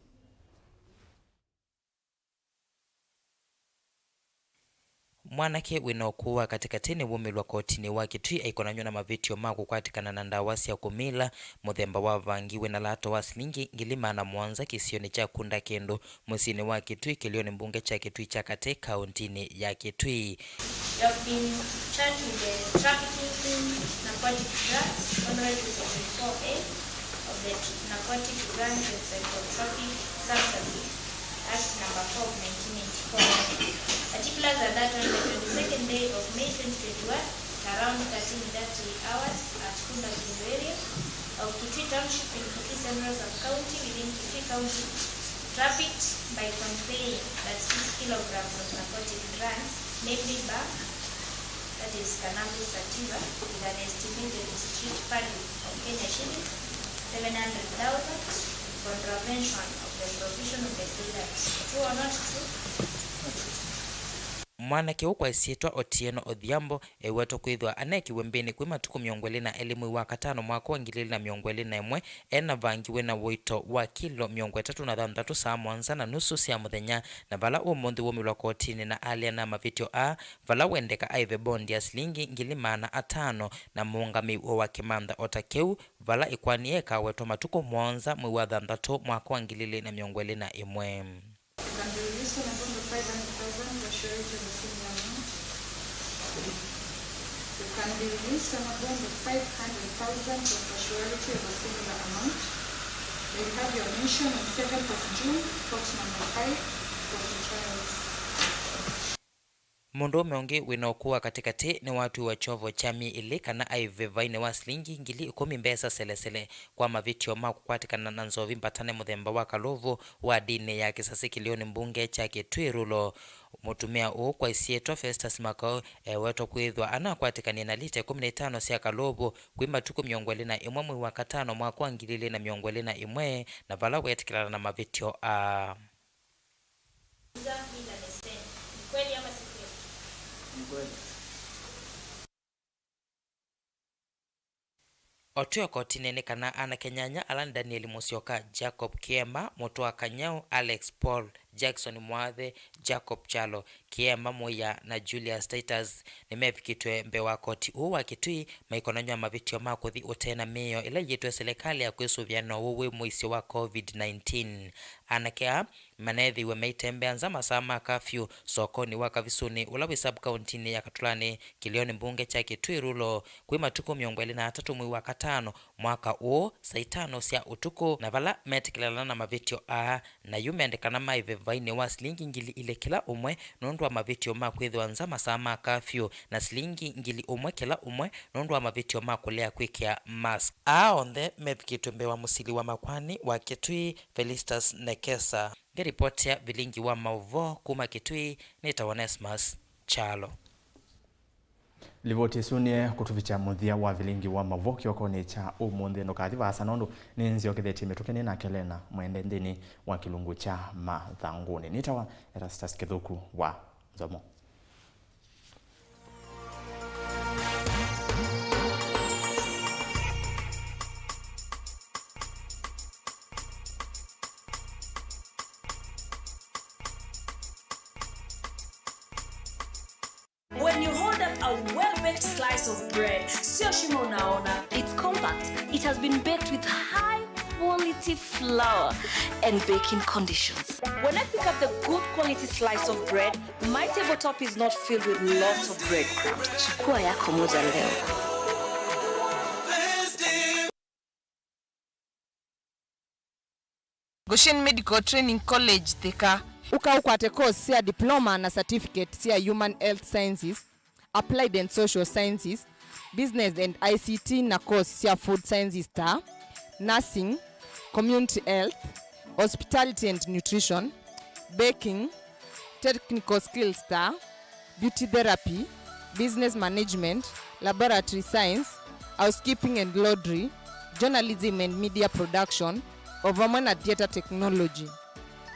Mwanake wĩ na ũkũũ wa katĩkatĩ nĩwumĩlwa kotinĩ wa Kitui aikonanywa na mavĩtyo ma kũkwatĩkana na ndawa sya kũmila mũthemba wa vangi wĩ na lato wa silingi ngili maana mũonza kĩsionĩ kya Kunda Kĩndũ mũsyĩnĩ wa Kitui kĩlĩonĩ mbunge kya Kitui kya Katĩ kauntinĩ ya Kitui. You have been charged with the trafficking in narcotic drugs under two seventy-four A of the Narcotic Drugs and Psychotropic Substances Act number four of nineteen eighty-four. Particulars are that on the twenty-second day of May twenty twenty-one, at around thirteen thirty hours at Kunda Kĩndũ area of Kitui Township in Kitui Central Sub-County within Kitui County, trafficked by conveying that six kilograms of narcotic drugs, namely bang, that is cannabis sativa, with an estimated street value of Kenya shillings seven hundred thousand, contravention of the provision of the said act. True or not true? Mwanake ũũ kwa ĩsyĩtwa Otieno Odhiambo ewetwa kwĩthĩwa anekiwe mbĩnĩ kwĩ matukũ mĩongo ĩlĩ na elĩ mwei wa katano mwaka wa ngili ilĩ na mĩongo ĩlĩ na ĩmwe, e na vangi wĩ na ũito wa kilo mĩongo ĩtatũ na thanthatũ saa mũonza na nusu sya mũthenya, na vala ũmũnthĩ wumĩlwa kotinĩ na aleana na mavĩtyo aa, vala wendeka aĩve bondi ya silingi ngili maana atano na mũũngamĩi wa kĩmantha o ta kĩu, vala ĩkoani ĩkawetwa matukũ mũonza mwei wa thanthatũ mwaka wa ngili ilĩ na mĩongo ĩlĩ na ĩmwe. You can be released on a bond of five hundred thousand for surety of a similar amount. You can be released on a bond of five hundred thousand for surety of a similar amount. May have your mention on seventh of June, court number five, for the trials. Mũndũũme ũngĩ wĩ na ũkũũ wa katĩkatĩ nĩwatwiwa kyovo kya myei ĩlĩ kana aĩve vainĩ wa silingi ngili ĩkũmi mbesa selesele kwa mavĩtyo ma kũkwatĩkana na nzovi mbatane mũthemba wa kalũvũ wa ndinĩ ya kĩsasĩ kĩlĩonĩ mbunge kya Kitui Rural. Mũtumĩa ũũ kwa ĩsyĩtwa Festus Makau ewetwa kwĩthwa anakwatĩkanie na lita ĩkũmi na itano sya kalũvũ kwĩ matukũ mĩongo ĩlĩ na ĩmwe mwei wa katano mwaka wa ngili ilĩ na mĩongo ĩlĩ na ĩmwe, na vala wetĩkĩlana na mavĩtyo aa. Ni kweli ama si kweli? Ni kweli. Otw'ĩo kotinĩ nĩ kana anake nyanya ala nĩ Daniel Mũsyoka, Jacob Kĩemba, Mũtũa Kanyau, Alex Paul, Jackson Mwathe, Jacob Kyalo, Kĩemba Mũya na Julius Titus nĩmevikĩtwe mbee wa koti ũũ wa Kitui maikonanywa mavĩtyo ma kũthi ũtee na mĩao ĩla ĩĩtwe silikalĩ ya kwĩsũvĩa na ũwau wĩ mũisyo wa covid nineteen. Anake aa maneethĩiwe maitembea nza masaa ma kafyu sokonĩ wa Kavisunĩ ũla wĩ sub-kauntinĩ ya Katũlanĩ kĩlĩonĩ mbunge kya Kitui Rural kwĩ matukũ mĩongo ĩlĩ na atatũ mwei wa katano mwaka ũũ saa itano sya ũtukũ, na vala metĩkĩlana na mavĩtyo aa, na yu mendekana maĩve vainĩ wa silingi ngili ilĩ kĩla ũmwe nũndũ wa mavĩtyo ma kwĩthĩwa nza masaa ma kafyu, na silingi ngili ũmwe kĩla ũmwe nũndũ wa mavĩtyo ma kũlea kwĩkĩa mask. Aa onthe mevikĩtwe mbee wa mũsili wa makoani wa Kitui, Felistus Nekesa. Ngĩripotia vilingi wa maũvoo kuma Kitui, nĩtawa Onesmus Kyalo. Livoti ĩsu nĩye kũtũvikya mũthya wa vilingi wa maũvoo kĩokonĩ kya ũmũnthĩ. Ndũkathi vaasa nũndũ nĩnzyokethetye mĩtũkĩ nĩ nake Lena Mwende nthĩnĩ wa kĩlungu kya mathangũnĩ. Nĩtawa Erastus Kĩthũku wa Nzomo. When you hold up a well-baked slice of bread, sio shimo unaona. It's compact. It has been baked with high quality flour and baking conditions. When I pick up the good quality slice of bread, my tabletop is not filled with lots of breadcrumbs. Chukua yako moja leo. Goshen Medical Training College, Thika. Ũka ũkwate course sya diploma na certificate sya Human Health Sciences, Applied and Social Sciences, Business and I C T na course sya Food Sciences ta nursing, community health, hospitality and nutrition, baking, technical skills ta beauty therapy, business management, laboratory science, housekeeping and laundry, journalism and media production, o vamwe na theatre technology.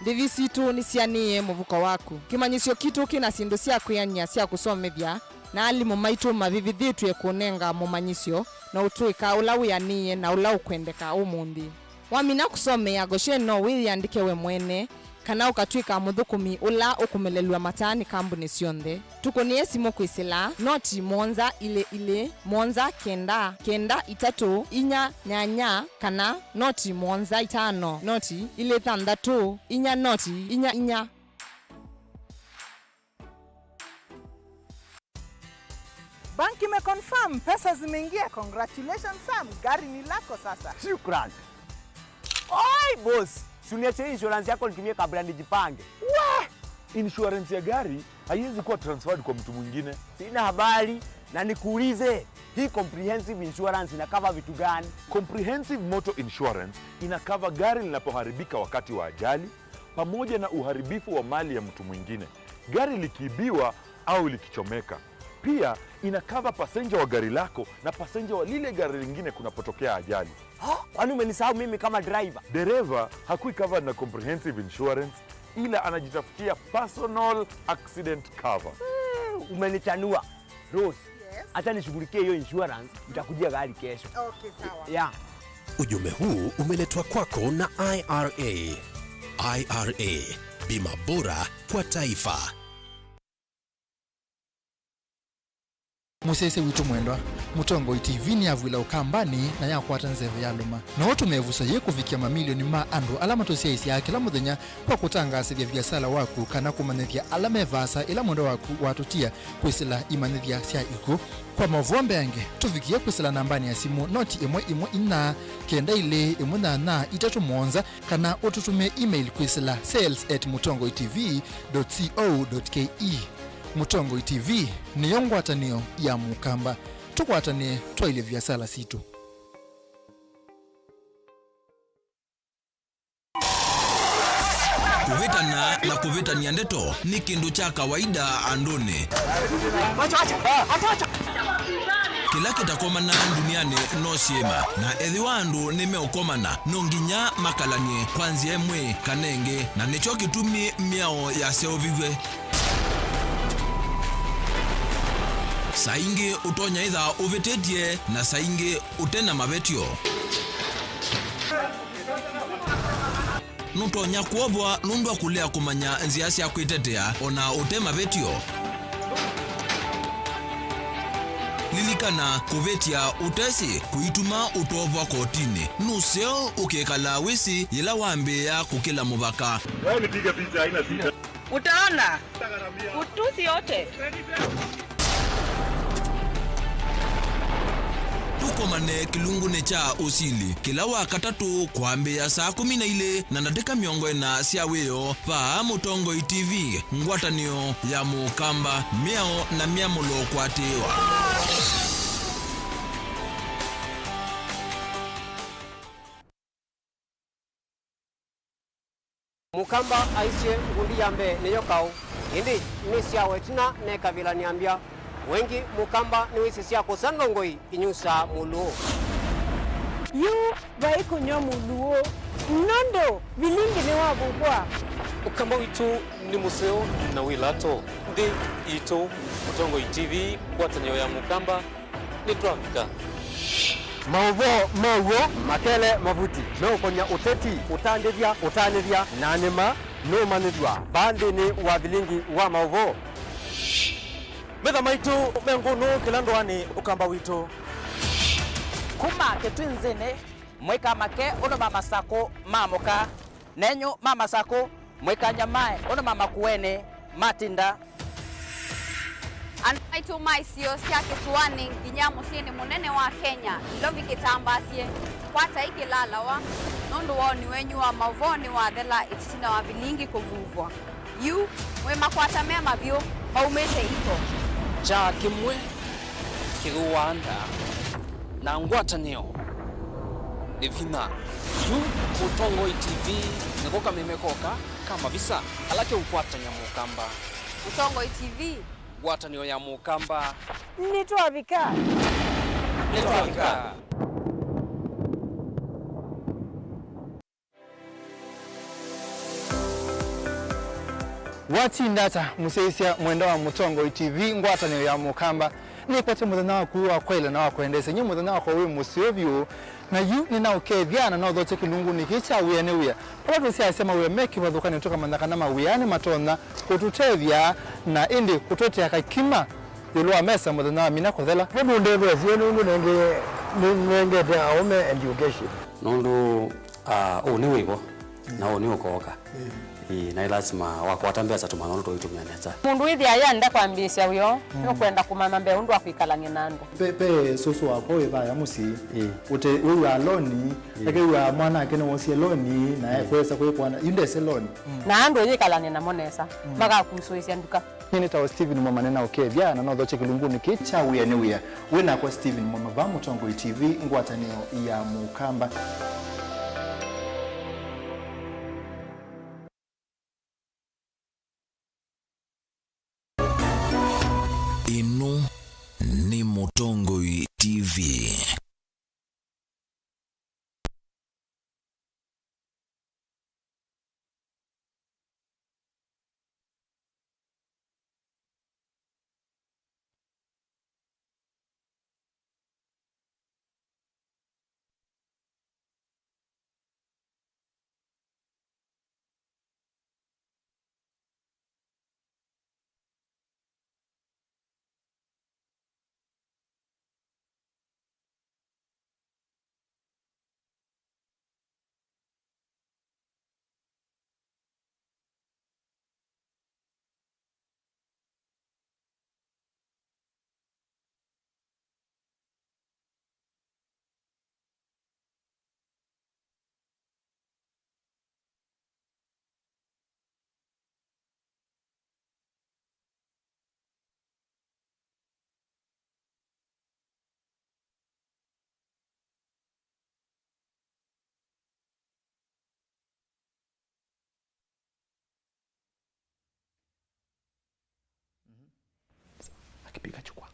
Ndĩvi sitũ nĩsianĩie mũvuko waku. Kĩmanyĩsyo kitũ kĩ na syĩndũ sya kwĩanĩa sya kũsomethya, na alimũ maitũ mavĩvĩthĩtw'e kũnenga mũmanyĩsyo na ũtũĩka ũla wĩanĩie na ũla ũkwendeka ũmũnthĩ. Wamina kũsomea Goshen, no wĩyĩandĩke we mwene, kana ũkatw'ĩka mũthũkũmi ũla ũkũmelelw'a mataa nĩ kambunĩ syonthe. Tũkũnĩe simũ kwĩsĩla noti mũonza ilĩ ilĩ mũonza kenda kenda itatũ inya nyanya, kana noti mũonza itano noti ilĩ thanthatũ inya noti inya inya. Banki imeconfirm, pesa zimeingia. Congratulations Sam, gari ni lako sasa. Shukran. Oi boss, si uniachie insurance yako nitumie kabla nijipange. Wah! Insurance ya gari haiwezi kuwa transferred kwa mtu mwingine. Sina habari, na nikuulize, hii comprehensive insurance ina cover vitu gani? Comprehensive Motor Insurance ina cover gari linapoharibika wakati wa ajali, pamoja na uharibifu wa mali ya mtu mwingine, gari likiibiwa au likichomeka. Pia ina cover passenger wa gari lako na passenger wa lile gari lingine kunapotokea ajali. Ha? Kwani umenisahau mimi kama driver? Dereva hakui covered na comprehensive insurance, ila anajitafutia personal accident cover. Hmm, umenichanua. Rose, yes, acha nishughulikie hiyo insurance, nitakujia gari kesho. Okay, sawa. Yeah. Ujumbe huu umeletwa kwako na I R A. I R A, bima bora kwa taifa. Mũsyaĩĩsya witũ mwendwa, Mũtongoi T V nĩyavw'ĩla Ũkambanĩ na yakwata nzeve yalũma. No ũtũme ĩvuso yĩĩ kũvikĩa mamilioni ma andũ ala matũsyaĩĩsyaa kĩla mũthenya kwa kũtangaasĩthya viasala waku kana kũmanyĩthya ala me vaasa ĩla mwendwa waku watũtia kwĩsĩla imanyĩthya sya ikw'ũ. Kwa maũvoo mbeange, tũvikĩe kwĩsĩla nambanĩ ya simũ noti ĩmwe ĩmwe inya kenda ilĩ ĩmwe nyanya itatũ mũonza, kana ũtũtũmĩe email kwĩsĩla sales at mũtongoi T V dot co dot K E. Mũtongoi T V nĩyo ngwatanĩo ya Mũkamba. Tũkwatanĩe twaĩlye viasala sitũ. Kũvĩtana na kũvĩtany'a ndeto nĩ kĩndũ kya kawaida andũnĩ. Kĩla kĩtakomana ndunianĩ no syĩma, na ethĩwa andũ nĩmeũkomana, no nginya makalany'e kwa nzĩa ĩmwe kana ĩngĩ, na nĩkyo kĩtumi mĩao yaseũviw'e. Saa ingĩ ũtonya ĩtha ũvĩtĩtye, na saa ingĩ ũte na mavetyo. Nũtonya kwovwa nũndũ wa kũlea kũmanya nzĩa sya kwĩtetea o na ũte mavetyo. Lilikana, kũvĩtya ũtesĩ kũituma ũtovwa kotinĩ. Nũseo ũkekala wĩsĩ yĩla wambĩĩa kũkĩla mũvaka. Wewe nipige picha, haina shida. Utaona. Utusi yote. Tũkomane kĩlungunĩ kya ũsili kĩla wa katatũ kwambĩĩa saa kũmi na ilĩ na ndatĩka mĩongo ĩna sya wĩoo, vaa Mũtongoi T V, ngwatanĩo ya Mũkamba, mĩao na myamũlo kũatĩĩwa. Mũkamba aisye, ngundi ya mbee nĩyo kaũ, ĩndĩ nĩsyawa ĩtina mekavĩlanĩa mbya. Wengĩ Mũkamba nĩwĩsĩ sya kũsa ndongoi inyusaa mũlũũ. Yu vai kũnyw'a mũlũũ, nũndũ vilingi nĩwavuvwa. Ũkamba witũ nĩ mũseo na wĩ lato. Nthĩ itũ, Mũtongoi T V, ngwatanĩo ya Mũkamba. Nĩtwavika. Maũvoo ma w'o makele mavuti meũkonya ũteti, ũtandĩthya, ũtanĩthya, na nĩ ma nũmanyĩthw'a vaa nthĩnĩ wa vilingi wa maũvoo. Metha maitũ me ngũnũ kĩla ndũanĩ, Ũkamba witũ. Kuma Kĩtwinzĩnĩ, mũikamake ũndũ ma Masakũ ma mũka. Nenyu ma Masakũ, mũikanyamae ũndũ ma Makueni matinda. Andũ maitũ ma isio sya kĩsũanĩ nginya mũsyĩnĩ mũnene wa Kenya, Nairobi kĩtambaasye, kwatai kĩlalawa, nũndũ woni wenyu wa maũvoo nĩwathela ĩtina wa vilingi kũvuvwa. Yu, mwĩ makwata me mavyũ maumĩte iko. Kyaa kĩmwe kĩthũaa nda na ngwatanĩo. Ĩvinya. Yu Mũtongoi T V nĩko kameme koka ka mavisa ala keũkwatany'a Mũkamba. Mũtongoi T V. Ngwatanĩo ya Mũkamba. Nĩtwavika. Nĩtwavika. Watinda ata, mũsyaĩĩsya mwenda wa Mũtongoi T V, ngwatanĩo ya Mũkamba? Nĩkwete mũthenya waku wa kwaĩla na wa kwendeesya. Nyie mũthenya wakwa wĩ mũseo vyũ, na yu nĩnaũkethya na nothokye kĩlungunĩ kĩĩ kya wĩa nĩ wĩa, vala tũsyaasya mawĩa me kĩvathũkany'o, tũkamanya kana mawĩa nĩmatonya kũtũtethya na ĩndĩ kũtũetea kakima ĩũlũ wa mesa mũthenya wa mina kũthela. Nũndũ ndetheesye nũndũ nenge-, nĩnengete aũme education. Nũndũ Ah, ũũ nĩ wĩvo, na ũũ nĩ ũkooka. Ĩĩ, na ĩ lasima wakwata mbesa tũmanya ũndũ tũitũmĩa nesa. Mũndũ wĩthĩa yenda kwambĩĩsya wĩoo, nũkwenda kũmanya mbee ũndũ wa kwĩkalany'a na andũ. Pe, pe sũsũ wakwa wĩ vaya mũsyĩ. Ĩĩ. Ũte wĩw'aa loni, ĩĩ, akew'aa mwanake nĩwosie loni, na ekwesa kwĩkwana, yu ndese loni. Na andũ yĩkalany'a namo nesa, makakusũĩsya nduka. Nyie nĩtawa Stephen Mwama, nĩnaũkethya na nothokye kĩlungunĩ kĩĩ kya wĩa nĩ wĩa. Wĩ nakwa Stephen Mwama vaa Mũtongoi T V, ngwatanĩo ya Mũkamba. Ĩno nĩ Mũtongoi T V. Akipiga jukwaa.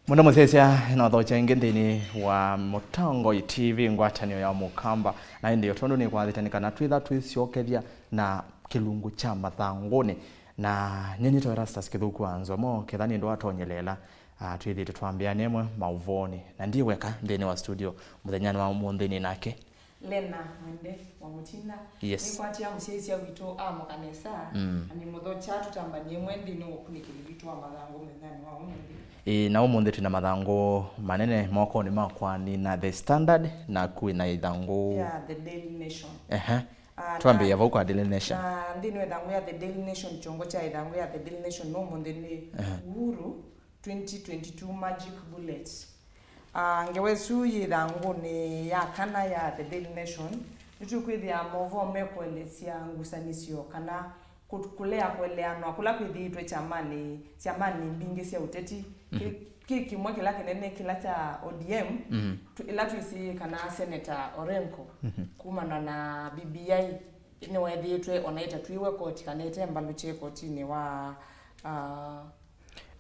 Mwenda mũsyaĩĩsya, nothokya ĩngĩ nthĩnĩ wa Mũtongoi T V, ngwatanĩo ya Mũkamba. Na ĩndĩ o tondũ nĩkwathĩte nĩ kana twĩtha twĩsyokethya na kĩlungu kya mathangũnĩ. Na nyie nĩtawa Erastus Kĩthũku wa Nzomo, ketha nĩ ndũ atonyelela, ah, twĩthĩĩtwe twambĩanĩa ĩmwe maũvoonĩ. Na ndiĩ weka nthĩnĩ wa studio mũthenyanĩ wa ũmũnthĩ, nĩ nake Lena Mwende wa Mũtinda. Yes. Nĩkwatia mũsyaĩĩsya witũ amũka nesa, mm, na nĩmũthokya tũtambanie ĩmwe nthĩnĩ wa ũkunĩkĩli witũ wa mathangũ mũthenyanĩ wa ũmũnthĩ. Ĩĩ, na ũmũnthĩ twĩna mathangũ manene mokonĩ makwa, nĩna The Standard, naku wĩna ithangũ ya The Daily Nation. Ehe. Ah, twambĩĩa na vau kwa Daily Nation. Na nthĩnĩ wa ithangũ ya The Daily Nation, kyongo kya ithangũ ya The Daily Nation ũmũnthĩ nĩ, ehe, Uhuru twenty twenty-two Magic Bullets. Ah, ngewa ĩsu yĩ ĩthangũnĩ ya kana ya The Daily Nation, nĩtũkwĩthĩa maũvoo mekũelesya ngusanĩsyo kana kũ-, kũlea kũeleanwa kũla kwĩthĩĩtwe kyamanĩ, syamanĩ mbingĩ sya ũteti. Kĩ-, mhm, kĩ kĩmwe kĩla kĩnene kĩla kya O D M, mhm, tu-, ĩla twĩsĩ kana Senator Orengo, mhm, kumana na B B I nĩwethĩĩtwe ona ĩtatwĩwe koti kana ĩte mbalũkye kotinĩ wa, ah,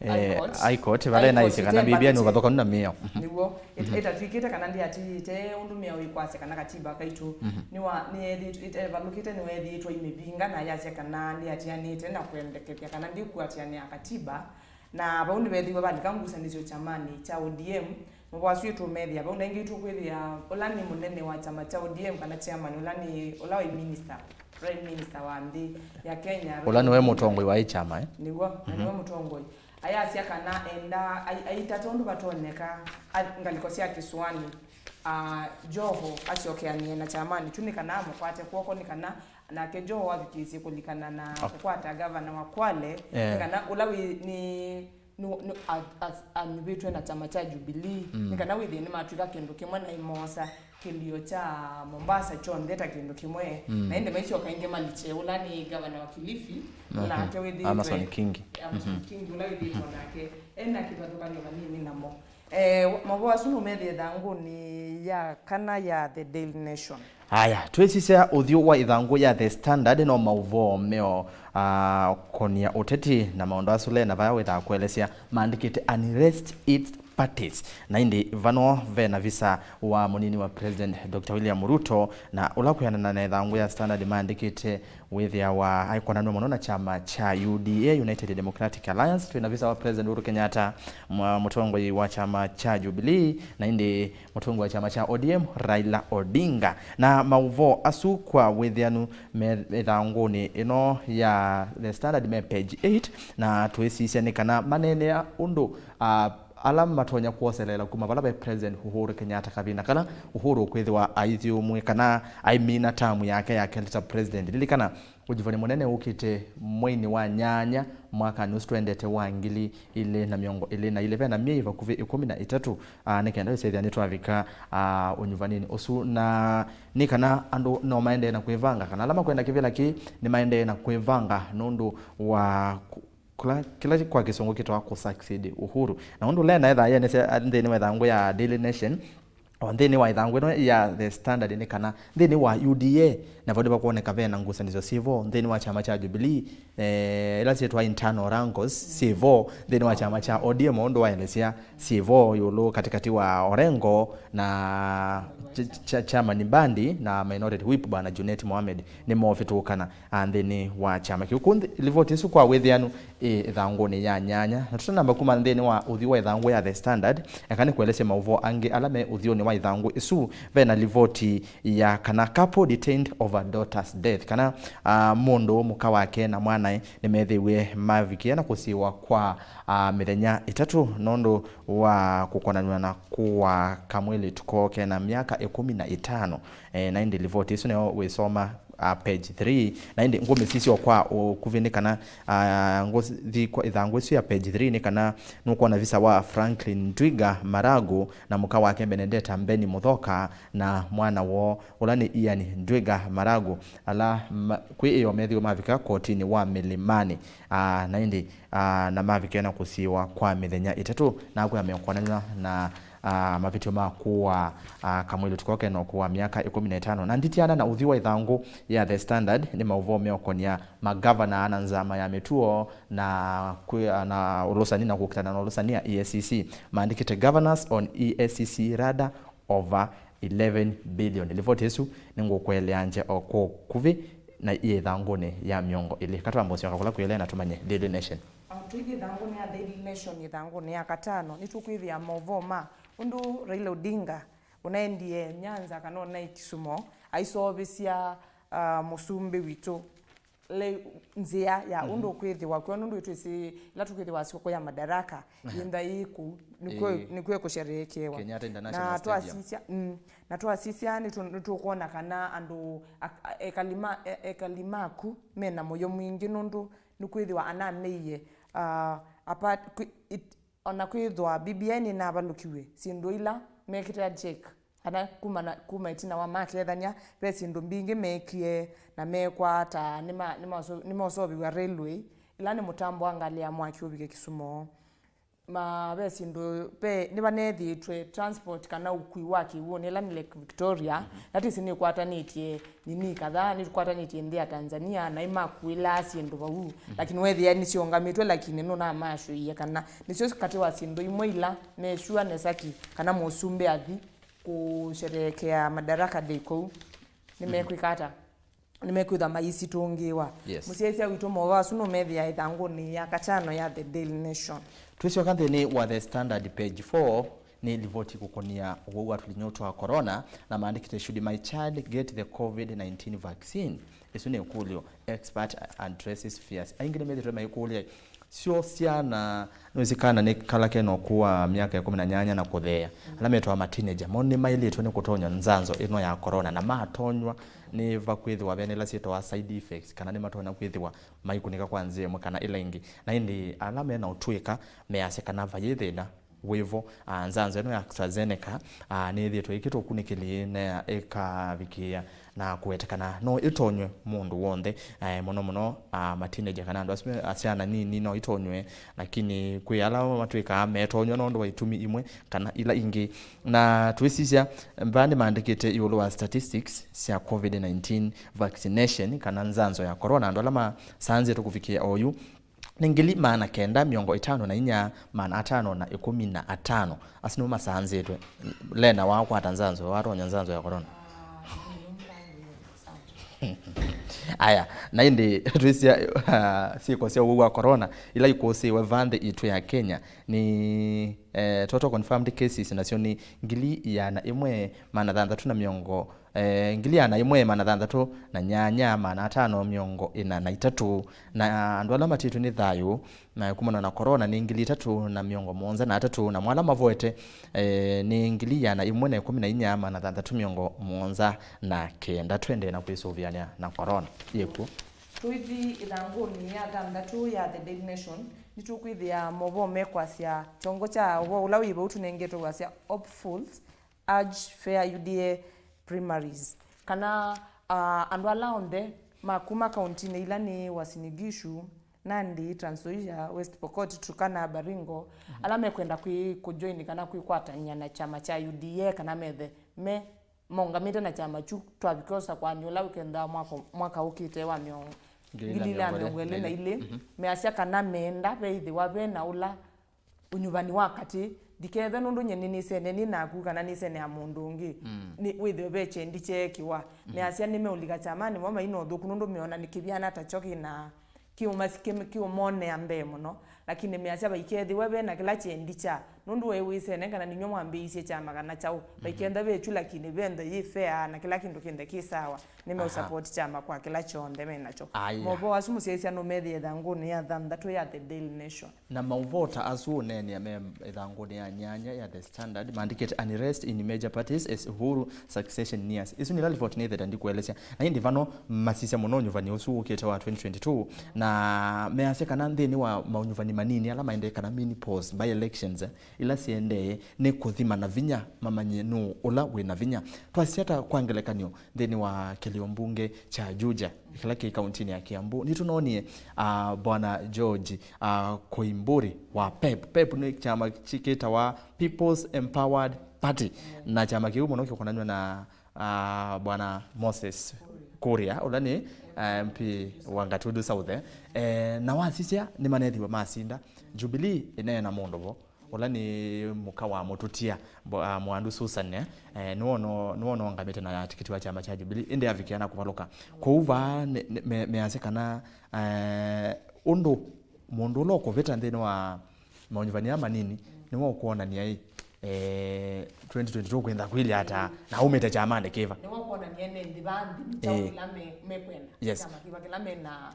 Eh, High Court. High Court, vala naisye kana B B I nĩ ũvathũkanu na mĩao. Mhm. Nĩw'o. Ĩt-, mhm, ĩtatw'ĩkĩte kana ndĩatĩĩte ũndũ mĩao ĩkwasya kana katiba kaitũ, mhm, nĩwa-, nĩyethĩĩtwe, ĩtevalũkĩte nĩwethĩĩtwe aimĩvinga na yasya kana ndĩatianĩte na kwendekethya kana ndĩkũatianĩa katiba. Na vau nĩvethĩiwe valika ngusanĩsyo kyamanĩ kya O D M. Mavoa asu ĩtũmethĩa vau, na ĩngĩ ĩtũkwĩthĩa ũla nĩ mũnene wa kyama kya O D M kana chairman, ũla nĩ, ũla waĩ minister, prime minister wa nthĩ ya Kenya, ũla nĩwe mũtongoi wa ĩ kyama, eh? Nĩw'o, na nĩwe, mhm, mũtongoi. Ayasya kana enda, ai-, aita tondũ vatonyeka, a-, ngalĩko sya kĩsũanĩ, a, Joho asyokeanĩe na kyamani kyu nĩ kana amũkwate kw'oko, nĩ kana nake Joho avikĩĩsye kũlikana na, okay, kũkwata gavana wa Kwale, eh, nĩ kana ũla wĩ, nĩ, nĩ, nĩ, a-, a-, anyuvĩtwe na kyama kya Jubilee, mm, nĩ kana wĩthĩe nĩmatw'ĩka kĩndũ kĩmwe na ĩmoosa kĩlio kya Mombasa kyonthe ta kĩndũ kĩmwe, mm, na ĩndĩ maisyoka ĩngĩ malikye ũla nĩ gavana wa Kilifi, mhm, nake wĩthĩĩtwe Amason Kingi. Amason, mhm, Kingi, ũla wĩthĩĩtwe, mhm, nake ena kĩvathũkany'o vanini namo. Eh, maũvoo asu nũmethĩe ĩthangũnĩ ya kana ya The Daily Nation. Aya, twĩsisya ũthyũ wa ĩthangũ ya The Standard no maũvoo meo, ah, konia ũteti na maũndũ asu le na vaya wĩthaa kũelesya maandĩkĩte unrest eats parties. Na ĩndĩ vano ve na visa wa mũnini wa President Doctor William Ruto, na ũla kwĩanana na ĩthangũ ya Standard maandĩkĩte wĩthĩawa aikonanw'a mũno na kyama kya U D A, United Democratic Alliance. Twĩ na visa wa President Uhuru Kenyatta, mwa-, mũtongoi wa kyama kya Jubilee, na ĩndĩ mũtongoi wa kyama kya O D M, Raila Odinga. Na maũvoo asu kwa wĩthĩanu me ĩthangũnĩ ĩno ya The Standard me page eight, na twĩsisya nĩ kana maneenea ũndũ, ah, ala matonya kwoselela kuma vala ve President Uhuru Kenyatta kavinda kala Uhuru ũkwĩthĩwa aithyũmwĩ kana aimina tamu yake ya kelĩ ta President. Lilikana, ũnyuvani mũnene ũkĩte mweinĩ wa nyanya mwakanĩ ũsu twendete wa ngili ilĩ na mĩongo ĩlĩ na ilĩ, ve na myei vakuvĩ ĩkũmi na ĩtatũ, ah, nĩ kenda ĩsethĩa nĩtwavika, ah, ũnyuvaninĩ ũsu. Na nĩ kana andũ no maendee na kwĩvanga, kana ala makwenda kĩvĩla kĩĩ nĩmaendee na kwĩvanga nũndũ wa kũ-, kũla, kĩla kwa kĩsũngũ kĩtawa kũ succeed Uhuru. Na ũndũ Lena ethaa yĩanĩsya nthĩnĩ wa ĩthangũ ya Daily Nation, o nthĩnĩ wa ĩthangũ ĩno ya The Standard, nĩ kana nthĩnĩ wa U D A navo nĩvakwoneka ve na ngusanĩsyo syĩvo nthĩnĩ wa kyama kya Jubilee, eh, ĩla syĩtwa internal wrangles syĩvo nthĩnĩ wa kyama kya O D M, ũndũ waelesya syĩvo ĩũlũ katĩkatĩ wa Orengo na ch-, ch-, Chairman Mbadi na Minority Whip Bwana Junet Mohamed nĩmovĩtũkana, ah, nthĩnĩ wa kyama kĩu. Kũu nthĩ, livoti ĩsu kwa wĩthĩanu ĩ ĩthangũnĩ ya nyanya. Na tũtanamba kuma nthĩnĩ wa ũthyũ wa ĩthangũ ya The Standard, eka nĩkũelesye maũvoo angĩ ala me ũthyũnĩ wa ĩthangũ ĩsu. Ve na livoti ya kana couple detained over daughter's death, kana, ah, mũndũ, mũka wake na mwanae nĩmethĩiwe mavikie na kũsiĩwa kwa, ah, mĩthenya ĩtatũ nũndũ wa kũkonanw'a na kũaa kamwĩlĩtu koo ke na myaka ĩkũmi na ĩtano. Eh, na ĩndĩ livoti ĩsu nĩyo wĩsoma, ah, page three. Na ĩndĩ ngũmĩsisya kwa ũkuvĩ nĩ kana, ah, ngũthi kwa ĩthangũ ĩsu ya page three nĩ kana nũkwona visa wa Franklin Ndwiga Maragu na mũka wake Benedetta Mbeni Muthoka na mwana woo ũla nĩ Ian Ndwiga Maragu, ala ma-, kwĩ ĩoo methĩwe mavika kotinĩ wa Milimani, ah, na ĩndĩ, ah, na mavikĩe na kũsiĩwa kwa mĩthenya ĩtatũ, na akwĩa meũkonanw'a na, ah, mavĩtyo ma kũaa, ah, kamwĩlĩtu koo ke na ũkũũ wa myaka ĩkũmi na ĩtano. Na nditiana na ũthyũ wa ĩthangũ ya The Standard, nĩ maũvoo meũkonia magavana na nzama ya mĩtuo na kwĩ-, na ũlũsani na kũkitana na ũlũsani ya E A C C. Maandĩkĩte Governors on E A C C radar over eleven billion. Livoti ĩsu nĩngũkũeleangya o kwa ũkuvĩ na ĩ ĩthangũnĩ ya mĩongo ĩlĩ. Katwambe ũsyoka kũla kwĩ Lena tũmanye Daily Nation. O, tũithi ĩthangũnĩ ya Daily Nation, ĩthangũnĩ ya katano, nĩtũkwĩthĩa maũvoo ma ũndũ Raila Odinga ũnaendie Nyanza kana ũnaĩ Kisumo aiseũvĩsya, ah, mũsumbĩ witũ le-, nzĩa ya ũndũ ũkwĩthĩwa kw'o, nũndũ twĩsĩ ĩla tũkwĩthĩwa sikũkũ ya Madaraka yĩntha yĩ kũu, nĩkw'o, ĩĩ, nĩkw'o ĩkũsherehekewa. Kenyatta International Stadium. Na twasisya, mm, na twasisya nĩtũ-, nĩtũkwona kana andũ ak-, a-, ekali ma, e-, ekali maku mena mũyo mwingĩ, nũndũ nĩkwĩthĩwa anameie, ah, apa, kwĩ-, it-, O na kwĩthwa B B I nĩnavalũkiw'e, syĩndũ ila mekĩte a check kana kuma na, kuma ĩtina wa makethany'a, ve syĩndũ mbingĩ meekie na meekwata, nĩma-, nĩmaso-, nĩmoseũvĩw'a railway ĩla nĩ mũtambo wa ngalĩ ya mwaki ũvike Kisumo. Ma, ve syĩndũ, ve, nĩvaneethĩĩtwe transport kana ũkui wa kĩw'ũnĩ ĩla nĩ Lake Victoria, na twĩsĩ nĩkwatanĩtye nini kadhaa, nĩtũkwatanĩtye nthĩ ya Tanzania, na imakuĩlaa syĩndũ vau, lakini weethĩa nĩsyĩũngamĩtwe, lakini nũnamasũĩie kana nĩsyo katĩ wa syĩndũ imwe ila me sure nesa ki kana mũsumbĩ athi kũsherehekea Madaraka Day kũu, nĩmekwĩka ata? Nĩmekwĩthwa maisitũngĩĩwa. Yes. Mũsyaĩĩsya witũ, maũvoo asu nũmethĩa ĩthangũnĩ ya katano ya The Daily Nation. Twĩsyoka nthĩnĩ wa The Standard, page four, nĩ livoti kũkonia ũwau wa tũlinyũ twa corona, na maandĩkĩte, "Should my child get the covid nineteen vaccine?" Ĩsu nĩ ĩkũlyo expert addresses fears. Aingĩ nĩmethĩĩtwe maikũlya, syo syana, nĩwĩsĩ kana nĩ kala kena ũkũũ wa myaka ĩkũmi na nyanya na kũtheea, ala metawa ma teenager, mo nĩmaĩlĩtwe nĩ kũtonywa nzanzo ĩno ya corona, na matonywa nĩvakwĩthĩwa vena ila syĩtawa side effects, kana nĩmatonya kwĩthĩwa maikũnĩka kwa nzĩa ĩmwe kana ĩla ĩngĩ. Na ĩndĩ ala mena ũtw'ĩka measya kana vayĩ thĩna wĩvo. Ah, nzanzo ĩno ya AstraZeneca, ah, nĩyĩthĩĩtwe ĩkĩtwa ũkunĩkĩli na ĩkavikĩĩa na kũwetekana no ĩtonywe mũndũ w'onthe, eh, mũno mũno, ah, ma teenager kana andũ asu me, asyana nini no itonywe, lakini kwĩ ala matw'ĩkaa metonywa nũndũ wa itumi imwe kana ila ingĩ. Na twĩsisya, vaa nĩmaandĩkĩte ĩũlũ wa statistics sya COVID nineteen vaccination kana nzanzo ya corona, andũ ala masanzĩtwe kũvikĩa oyu nĩ ngili maana kenda mĩongo ĩtano na inya, maana atano na ĩkũmi na atano. Asu nĩmo masanzĩtwe. Lena, wakwata nzanzo, watonya nzanzo ya corona? Aya, na ĩndĩ twĩsya, ah, syĩko sya ũwau wa corona ila ikũsĩĩwe vaa nthĩ itũ ya Kenya nĩ, eh, total confirmed cases nasyo nĩ ngili ĩana ĩmwe maana thanthatũ na mĩongo, eh, ngili ĩana ĩmwe maana thanthatũ na nyanya maana atano mĩongo ĩna na itatũ, na andũ ala matĩtwe nĩ thayũ na kumana na corona nĩ ngili itatũ na mĩongo mũonza na atatũ, namo ala mavoete, eh, nĩ ngili ĩana ĩmwe na ĩkũmi na inya maana thanthatũ mĩongo mũonza na kenda. Twendee na kwĩsũvĩanĩa na corona yĩkw'o. Tũithi ĩthangũnĩ ya thanthatũ ya The Daily Nation, nĩtũkwĩthĩa maũvoo mekwasya kyongo kya ũvoo ũla wĩ vau tũnengetwe wasya, Hopefuls urge fair U D A primaries, kana, ah, andũ ala onthe ma kuma kauntinĩ ila nĩ Uasin Gishu, Nandi, Trans Nzoia, West Pokot, Turkana, Baringo, ala mekwenda kwĩ kũjoin kana kwĩkwatany'a na kyama kya U D A kana methe me maũngamĩte na kyama kyu twavika ũsakũani ũla ũkethĩawa mwaka, mwaka ũkĩte wa mĩongo, ngili ĩlĩ na mĩongo ĩlĩ na ilĩ, measya kana meenda veĩthĩwa ve na ũla ũnyuvani wa katĩ, ndikethe nũndũ nyie nĩnĩsene nĩ naku kana nĩsene ya mũndũ ũngĩ, nĩ wĩthĩwe ve kyendi kyeekĩwa. Measya nĩmeũlika kyamanĩ mo mai na ũthũku nũndũ meona nĩ kĩvyana ta kyo kĩna kĩũmasi-, kĩ-, kĩũmonea mbee mũno, lakini measya vaikethĩwe ve na kĩla kyendi kya, nũndũ we wĩsene kana ninyw'ĩ mwambĩĩisye kyama kana kyaũ, vaikentha ve kyu, lakini ve nthe yĩ fair na kĩla kĩndũ kĩnthe kĩ sawa, nĩmeũsupport kyama kwa kĩla kyonthe me nakyo. Aya. Maũvoo asu mũsyaĩĩsya nũmethĩe ĩthangũnĩ ya thanthatũ ya The Daily Nation. Na maũvoo ta asu ũneenea me ĩthangũnĩ ya nyanya ya The Standard, maandĩkĩte, "Unrest in major parties as Uhuru succession nears." Isu nĩ ila ripoti nĩtheta ndikũelesya. Na ĩndĩ vano masisya mũno ũnyuvani ũsu wũkĩte wa twenty twenty-two, na measya kana nthĩnĩ wa maũnyuvani manini ala maendee kana mini polls, by elections, eh, ila siendee nĩ kũthima na vinya mamanye nũũ ũla wĩ na vinya. Twasisya ta kwa ngelekany'o, nthĩnĩ wa kĩlio mbunge kya Juja, kĩla kĩ kauntinĩ ya Kiambu, nĩtũnoonie, ah, Bwana George, ah, Koimburi wa pep. Pep nĩ kyama kĩtawa People's Empowered Party, na kyama kĩu mũno kĩkonanw'a na, ah, Bwana Moses Kuria, ũla nĩ, ah, M P wa Gatundu South, eh. Eh, na wasisya nĩmanethiwe masinda. Jubilee ĩneena mũndũ vo, ũla nĩ mũka wa mũtũtia, Bo-, ah, Mwandu Susan, eh, eh, nĩwe ũno-, nĩwe ũnongamĩte na tikiti wa kyama kya Jubilee, ĩndĩ avikĩa na kũvalũka. Kwoou vaa nĩ, nĩ, me-, measya kana, eh, ũndũ mũndũ ũla ũkũvĩta nthĩnĩ wa maũnyuvani aa manini nĩwe ũkwonania ĩ, eh, twenty twenty-two kwĩntha kwĩlĩ ata, na aumĩte kyamanĩ kĩva. Nĩwe ũkwonania ene nthĩ vaa nthĩ nĩ kyaũ kĩla me-, mekwenda. Yes. Kyama kĩva kĩla mena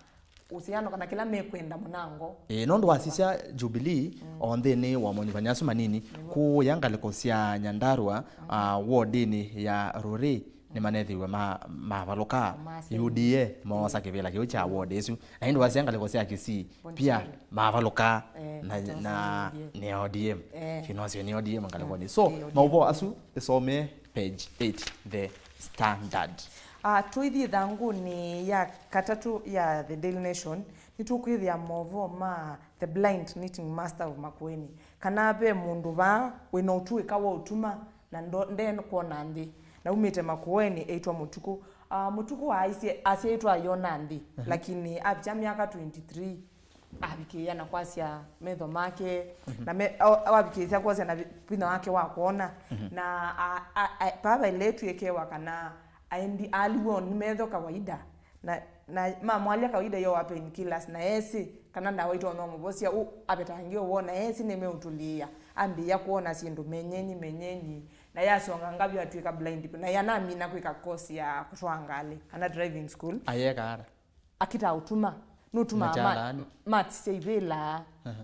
ũsiano kana kĩla mekwenda mũnango. Ĩĩ, nũndũ wasisya Jubilee, o nthĩnĩ wa maũnyuvani asu manini, kũũya ngalĩko sya Nyandarua, ah, wodinĩ ya Rũrĩ, nĩmanethiwe ma-, mavalũka. U D A moosa kĩvĩla kĩu kya ward ĩsu. Na ĩndĩ wasya ngalĩko sya Kisii, pia mavalũka. Eh, na, na nĩ O D M. Eh. Kĩnosyo nĩ O D M ngalĩkonĩ. So, maũvoo asu ĩsomee page eight, The Standard. Ah, tũithi ĩthangũnĩ ya katatũ ya The Daily Nation, nĩtũkwĩthĩa maũvoo ma The Blind Knitting Master of Makueni, kana ve mũndũ vaa wĩna ũtuĩka wa ũtuma na ndo-, ndekwona nthĩ, na umĩte Makueni, eĩtwa Mũtukũ. Ah, Mũtukũ aaisye, asyaĩtwe ayona nthĩ, lakini avikya myaka twenty-three, avikĩĩa na kwasya metho make, na me-, a-, awavikĩĩsya kwasya na vi-, vinya wake wa kwona. Na a-, a-, a-, paa vaĩle ĩtw'ĩkewa kana aendi aaliwe nĩ metho kawaida. Na, na mamwalya kawaida yoa painkillers, na esĩ kana ndawa itonya ũmũvosya, ũ avetangĩwe woo, na esĩ nĩmeũtũlĩĩa. Ambĩĩa kwona syĩndũ menyenyi, menyenyi, na yasonga ngavyo atw'ĩka blind, na yanamina kwĩka course ya kũtwaa ngalĩ, kana driving school. Ayeka ata? Akita ũtuma. Nũtumaa ma-, mats sya ivĩla.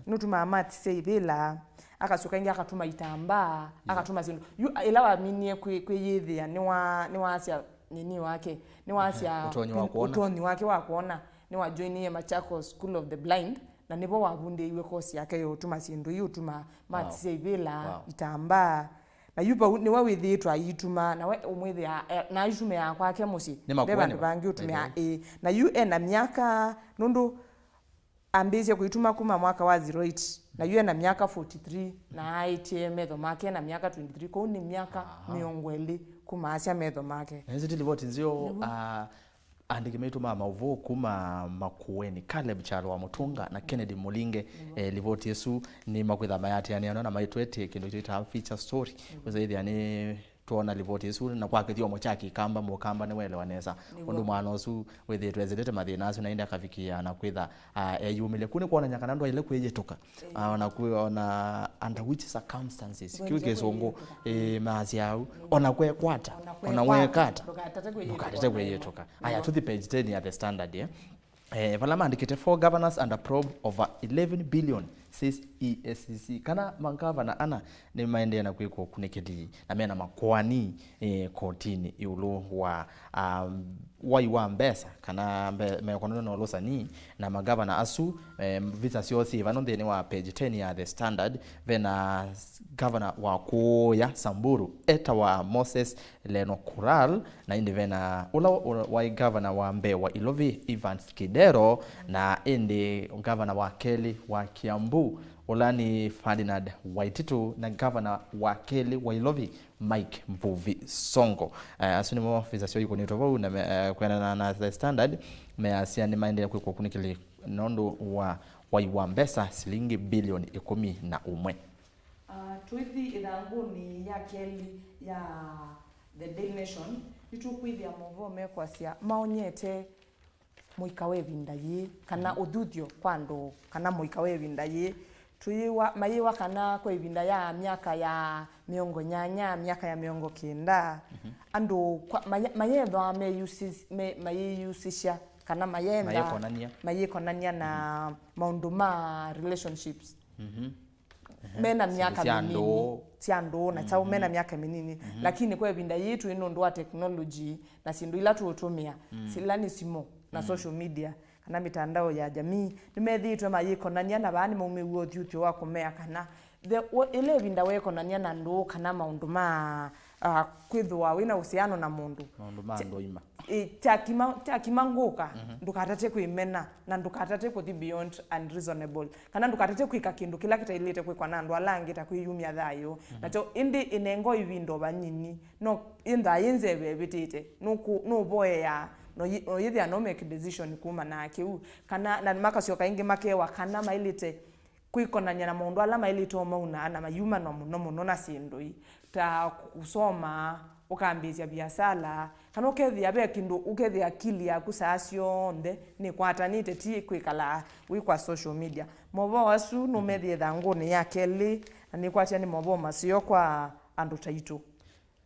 Nũtumaa mats sya ivĩla. Akasyoka ĩngĩ akatuma itambaa, akatuma syĩndũ. Yu, ĩla waminie kwĩ-, kwĩyĩthĩa, nĩwa-, nĩwasya nini wake. Nĩwasya ũtonyi wa kwona. Ũtonyi wake wa kwona. Nĩwajoinie Machakos School of the Blind. Na nĩvo wavundĩiwe kosi yake ya ũtuma syĩndũ ii, ũtuma mats, wow, sya ivĩla, wow, itambaa. Na yu vau nĩwe wĩthĩĩtwe aiituma, na we ũmwĩthĩa, eh, na aitumĩaa kwake mũsyĩ. Nĩ ve makueni vandũ vangĩ ũtũmĩaa, by the way, ĩĩ. Na yu ena myaka, nũndũ ambĩĩsye kũituma kuma mwaka wa zero eight, na yu ena myaka forty-three, na aĩtye metho make ena myaka twenty-three, kwoou nĩ myaka, aha, mĩongo ĩlĩ kuma asya metho make. Na ĩsu ti livoti nzeo. Nĩw'o. Ah, andĩki maitũ ma maũvoo kuma Makueni, Caleb Kyalo wa Mũtũnga na Kennedy Mũlinge, nĩw'o, eh, livoti ĩsu nĩ makwĩtha mayatĩanĩa na maitwetee kĩndũ kĩtawa feature story. Nĩw'o. Wĩsa ĩthĩa nĩ twona livoti ĩsu, na kwa kĩthyomo kya Kĩkamba, Mũkamba nĩwaelewa nesa. Nĩw'o. Ũndũ mwana ũsu wĩthĩĩtwe esilĩte mathĩna asu, na ĩndĩ akavikĩa na kwĩtha, ah, eyumĩlya. Kũu nĩ kwonany'a kana ndwaĩle kwĩyĩtũka. Ĩĩ. Ah, ona kwĩ, ona under which circumstances. Kĩu Kĩsũngũ, kwĩyĩtũka, ĩĩ, maasya au. Nĩw'o. Ona kwekwata, ona, ona kwekwata, wekata, ndũkatate kwĩyĩtũka. Ndũkatate kwĩyĩtũka. Aya, nĩw'o, tũthi page ten ya The Standard, eh? Eh, vala maandĩkĩte, "Four governors under probe over eleven billion," says E A C C. Kana mangavana ana nĩmaendee na kwĩkwa ũkunĩkĩli na mena makoani, eh, kotini ĩũlũ wa, um, wai wa mbesa kana mbe-, mekonanĩo na ũlũsani na magavana asu. Eh, visa syoo syĩ vano nthĩnĩ wa page ten ya The Standard. Vena s-, gavana wa kũũya Samburu etawa Moses Lenokural, na ĩndĩ vena ũla wa-, waĩ gavana wa mbee wa Ilovi, Evans Kidero, na ĩndĩ gavana wa kelĩ wa Kiambu, ũla nĩ Ferdinand Waititu, na gavana wa kelĩ wa Ilovi, Mike Mbuvi Sonko. Eh, asu nĩmo visa syoo ikũnĩtwe vau, na me-, eh, kwĩanana na The Standard, measya nĩmaendee kwĩkwa ũkunĩkĩli nũndũ wa wai wa mbesa silingi bilioni ĩkũmi na ũmwe. Ah, twĩthi ĩthangũnĩ ya kelĩ ya The Daily Nation, nĩtũkwĩthĩa maũvoo mekwasya maonyete mũika wa ĩvinda yĩĩ, kana, mm, ũthuthyo kwa andũ, kana mũika wa ĩvinda yĩĩ. Tũyĩwa, mayĩwa kana kwa ĩvinda ya myaka ya mĩongo nyanya, myaka ya mĩongo kenda, mhm, andũ kwa, maye-, mayethwa meyusis-, me-, mayĩyusisya, kana mayenda, mayĩkonany'a, mayĩkonany'a na, mhm, maũndũ ma relationships. Mhm. Ehe. Mena myaka mĩnini, syĩndũ sya ndũũ na kyaũ, mhm, mena myaka mĩnini. Mhm. Lakini kwa ĩvinda yĩĩ twĩ nũndũ wa technology na syĩndũ ila tũũtũmĩa, mm, sila nĩ simũ na, mm, social media kana mitandao ya jamii, nĩmethĩĩtwe mayĩkonany'a, na vaa nĩmaumĩw'e ũthyũthyo wa kũmea kana the, ĩla ĩvinda wekonany'a na ndũũ kana maũndũ ma, ah, kwĩthĩwa wĩ na ũsiano na mũndũ. Maũndũ ma andũ aima. Ĩ, kyakima, kyakima ngũka, mhm, ndũkatate kwĩmena, na ndũkatate kũthi beyond unreasonable, kana ndũkatate kwĩka kĩndũ kĩla kĩtaĩlĩte kwĩkwa na andũ ala angĩ ta kwĩyumya thayũ. Mhm. Nakyo ĩndĩ ĩnengo ĩvinda o vanyini, no ĩnthaa yĩ nzeve ĩvĩtĩte, nũkũ-, nũvoea, no yĩ-, no yĩthĩa no make decision kumana na kĩu, kana, na makasyoka ĩngĩ makewa kana maĩlĩte kwĩkonany'a na maũndũ ala maĩlĩte o mauna na mayumanwa mũno mũno na syĩndũ ii, ta kũsoma, ũkambĩĩsya viasala, kana ũkethĩa ve kĩndũ, ũkethĩa akili yaku saa syonthe nĩkwatanĩte, ti kwĩkala wĩ kwa social media. Maũvoo asu nũmethĩe ĩthangũnĩ ya kelĩ, na nĩkwasya nĩ maũvoo maseo kwa andũ taitũ.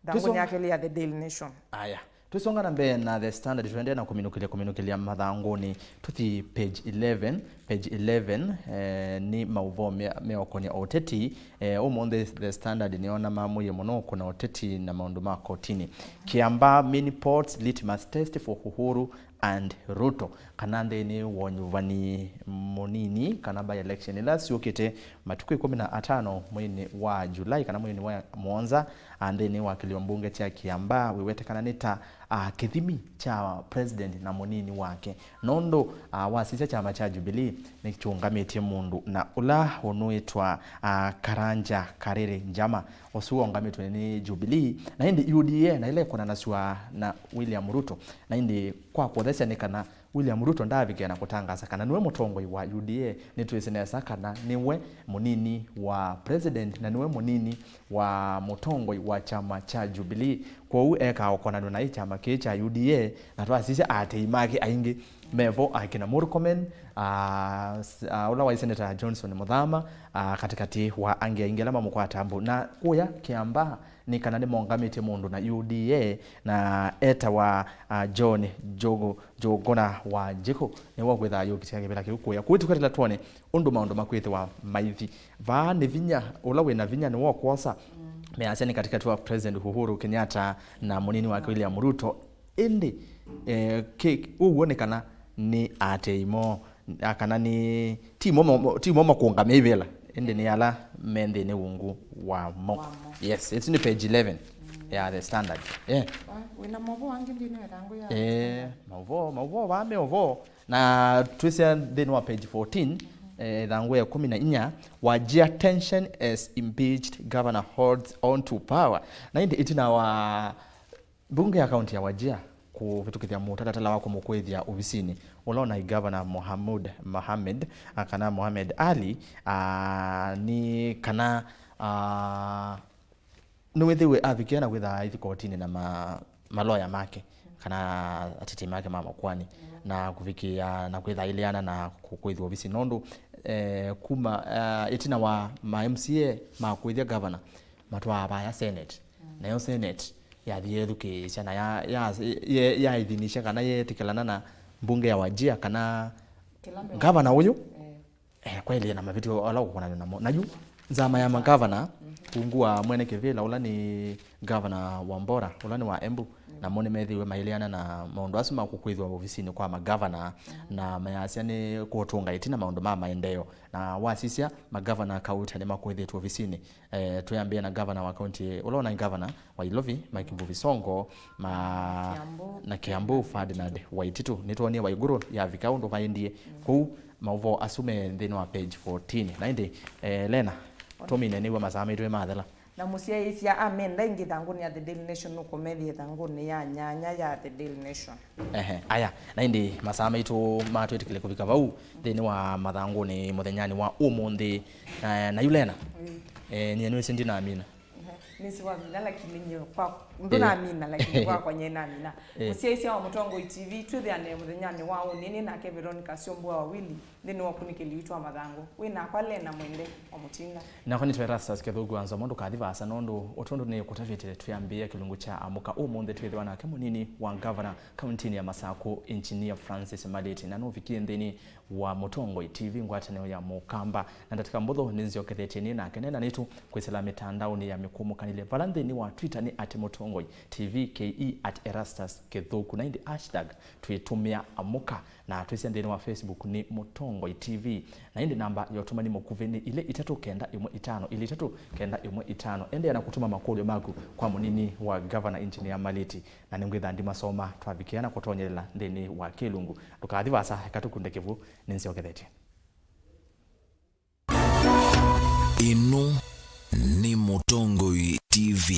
Ĩthangũnĩ ya kelĩ ya The Daily Nation. Aya. Twĩsonga na mbee na The Standard, tũendee na kũminũkĩlya, kũminũkĩlya mathangũnĩ. Tũthi page eleven. Page eleven, eh, nĩ maũvoo me-, meũkonĩa ũteti. Eh, ũmũnthĩ The Standard nĩona mamũie mũno kũna ũteti na maũndũ ma kotini. Kiambaa, mini ports, litmus test for Uhuru and Ruto, kana nthĩnĩ wa ũnyuvani mũnini kana by election ila syũkĩte matukũ ĩkũmi na atano mweinĩ wa July kana mweinĩ wa mũonza, a, nthĩnĩ wa kĩlio mbunge kya Kiambaa wĩwetekana nĩ ta, a, kĩthimi kya president na mũnini wake. Nũndũ, a, wasisya kyama kya Jubilee nĩkĩũngamĩtye mũndũ na ũla ũnũĩtwa, a, Karanja Karĩrĩ Njama, ũsu ũngamĩtwe nĩ Jubilee, na ĩndĩ U D A na ĩla ĩkonanasw'a na William Ruto, na ĩndĩ kwa kũthesya nĩ kana William Ruto ndaavikĩa na kũtangaasa kana nĩwe mũtongoi wa U D A. Nĩtwĩsĩ nesa kana nĩwe mũnini wa president na nĩwe mũnini wa mũtongoi wa kyama kya Jubilee. Kwoou ekaa ũkonanw'a naĩ kyama kĩĩ kya U D A, na twasisya aatĩĩi make aingĩ mevo, akina Murkomen, a, s-, a, ũla waĩ Senator Johnson Muthama, a, katĩkatĩ wa angĩ aingĩ ala mamũkwata mbu. Na kũya Kiambaa, nĩ kana nĩmongamĩtye mũndũ na U D A, na etawa, a, John Njogu-, Njũgũna Wanjikũ, nĩwe ũkwĩthaa yũkĩtya kĩvĩla kĩu kũya. Kũu tũkwetela twone ũndũ maũndũ makwĩthĩwa maithi. Vaa nĩ vinya, ũla wĩna vinya nĩwe ũkwosa. Mm. Measya nĩ katĩkatĩ wa President Uhuru Kenyatta na mũnini wake William Ruto. Ĩndĩ, eh, kĩ-, ũw'o nĩ kana nĩ aatĩĩi moo. Ah, kana nĩ, ti mo, mo, ti mo makũngamĩi vĩla, ĩndĩ nĩ ala me nthĩnĩ ungu wamo. Wamo. Yes, it's in page eleven. Mm. Yeah, the standard. Yeah. Wa-, wĩna maũvoo angĩ nthĩnĩ wa ĩthangũ ya Eh, standard? Maũvoo, maũvoo vaa me ũvoo. Na twĩsya nthĩnĩ wa page fourteen, eh, ĩthangũ ya ĩkũmi na inya, Wajir tension as impeached governor holds on to power. Na ĩndĩ ĩtina wa mbunge ya kaunti ya Wajir kũvĩtũkĩthya mũtalatala wa kũmũkũĩthya ovisinĩ, ũla ũnaĩ Governor Mohamud Mohamed, a, kana Mohamed Ali, a, nĩ kana, a, nĩwĩthĩwe avikĩa na kwĩtha aithi kotinĩ na ma-, maloya make, kana atetei make ma makoani, na kũvikĩa na kwĩtha aileana na kũkũĩthw'a ovisinĩ. Nũndũ, eh, kuma, eh, ĩtina wa ma M C A makũĩthya governor, matwaa vaya Senate. Nayo Senate yathi yeethukĩĩsya na ya, ya, ye-, yaithinisya kana yeetĩkĩlana na mbunge ya Wajir kana Kĩla me ngavana ũyũ, eh, kwaĩlĩe na mavĩtyo ala ũkũkonany'a namo. Na yu nzama ya magavana, ungu wa mwene kĩvĩla ũla nĩ Governor Wambora, ũla nĩ wa Embu, namo nĩmethĩiwe maĩleana na maũndũ asu ma kũkũĩthw'a ovisinĩ kwa magavana, na mayasya nĩ kũtũnga ĩtina maũndũ ma maendeeo. Na wasisya, magavana kauta nĩmakũĩthĩtwe ovisinĩ. Eh, twĩambĩe na gavana wa kaunti, ũla ũnaĩ gavana wa Ilovi, Mike Mbuvi Sonko, ma-, Kiambu, na Kiambu, Ferdinand Waititu. Nĩtwonie Waiguru yavika ũndũ vaendie. Kũu maũvoo asu me nthĩnĩ wa page fourteen. Na ĩndĩ, eh, Lena, tũmine nĩw'o masaa maitũ nĩmathela. Na mũsyaĩĩsya amenda ĩngĩ ĩthangũnĩ ya The Daily Nation, nũkũmethĩa ĩthangũnĩ ya nyanya ya The Daily Nation. Ehe, aya, na ĩndĩ masaa maitũ matwĩtĩkĩle kũvika vau nthĩnĩ wa mathangũnĩ mũthenyanĩ wa ũmũnthĩ. Na, na yu Lena, eh, nyie nĩwĩsĩ ndinamina. Ehe, nĩsĩ wamina, lakini nyie kwa, ndũnamina, lakini kwakwa nyie namina. Eh. Mũsyaĩĩsya wa Mũtongoi T V, twĩthĩane mũthenyanĩ wa ũnini nake Veronica Syombua Wawili. Nthĩnĩ wa ũkunĩkĩli witũ wa mathangũ, wĩ nakwa Lena Mwende wa Mũtinda. Nakwa nĩtwa Erastus Kĩthũku wa Nzomo. Ndũkathi vaasa, nũndũ o tondũ nĩkũtavĩte twĩambĩĩa kĩlungu kya Amũka ũmũnthĩ, twĩthĩwa nake mũnini wa ngavana kauntinĩ ya Masakũ, Engineer Francis Maliti, na nũvikie nthĩnĩ wa Mũtongoi T V, ngwatanĩo ya Mũkamba. Na ndatĩka mbũthũ nĩnzyokethetye nĩ nake, nena nĩtũ kwĩsĩla mĩtandaonĩ ya mĩkũmũkanĩlye, vala nthĩnĩ wa Twitter nĩ at Mũtongoi T V K E, at Erastus Kĩthũku, na ĩndĩ hashtag twĩtũmĩa Amũka. Na twĩsya nthĩnĩ wa Facebook nĩ Mũtongoi T V. Na ĩndĩ namba ya ũtũmani mũkuvĩ nĩ ilĩ itatũ kenda ĩmwe itano ilĩ itatũ kenda ĩmwe itano. Endeea na kũtũma makũlyo maku kwa mũnini wa ngavana Engineer Maliti, na nĩngwĩtha ndimasoma twavikĩa na kũtonyelela nthĩnĩ wa kĩlungu. Ndũkathi vaasa, eka tũkunde kĩvu, nĩnzyokethetye. Ĩno nĩ Mũtongoi T V.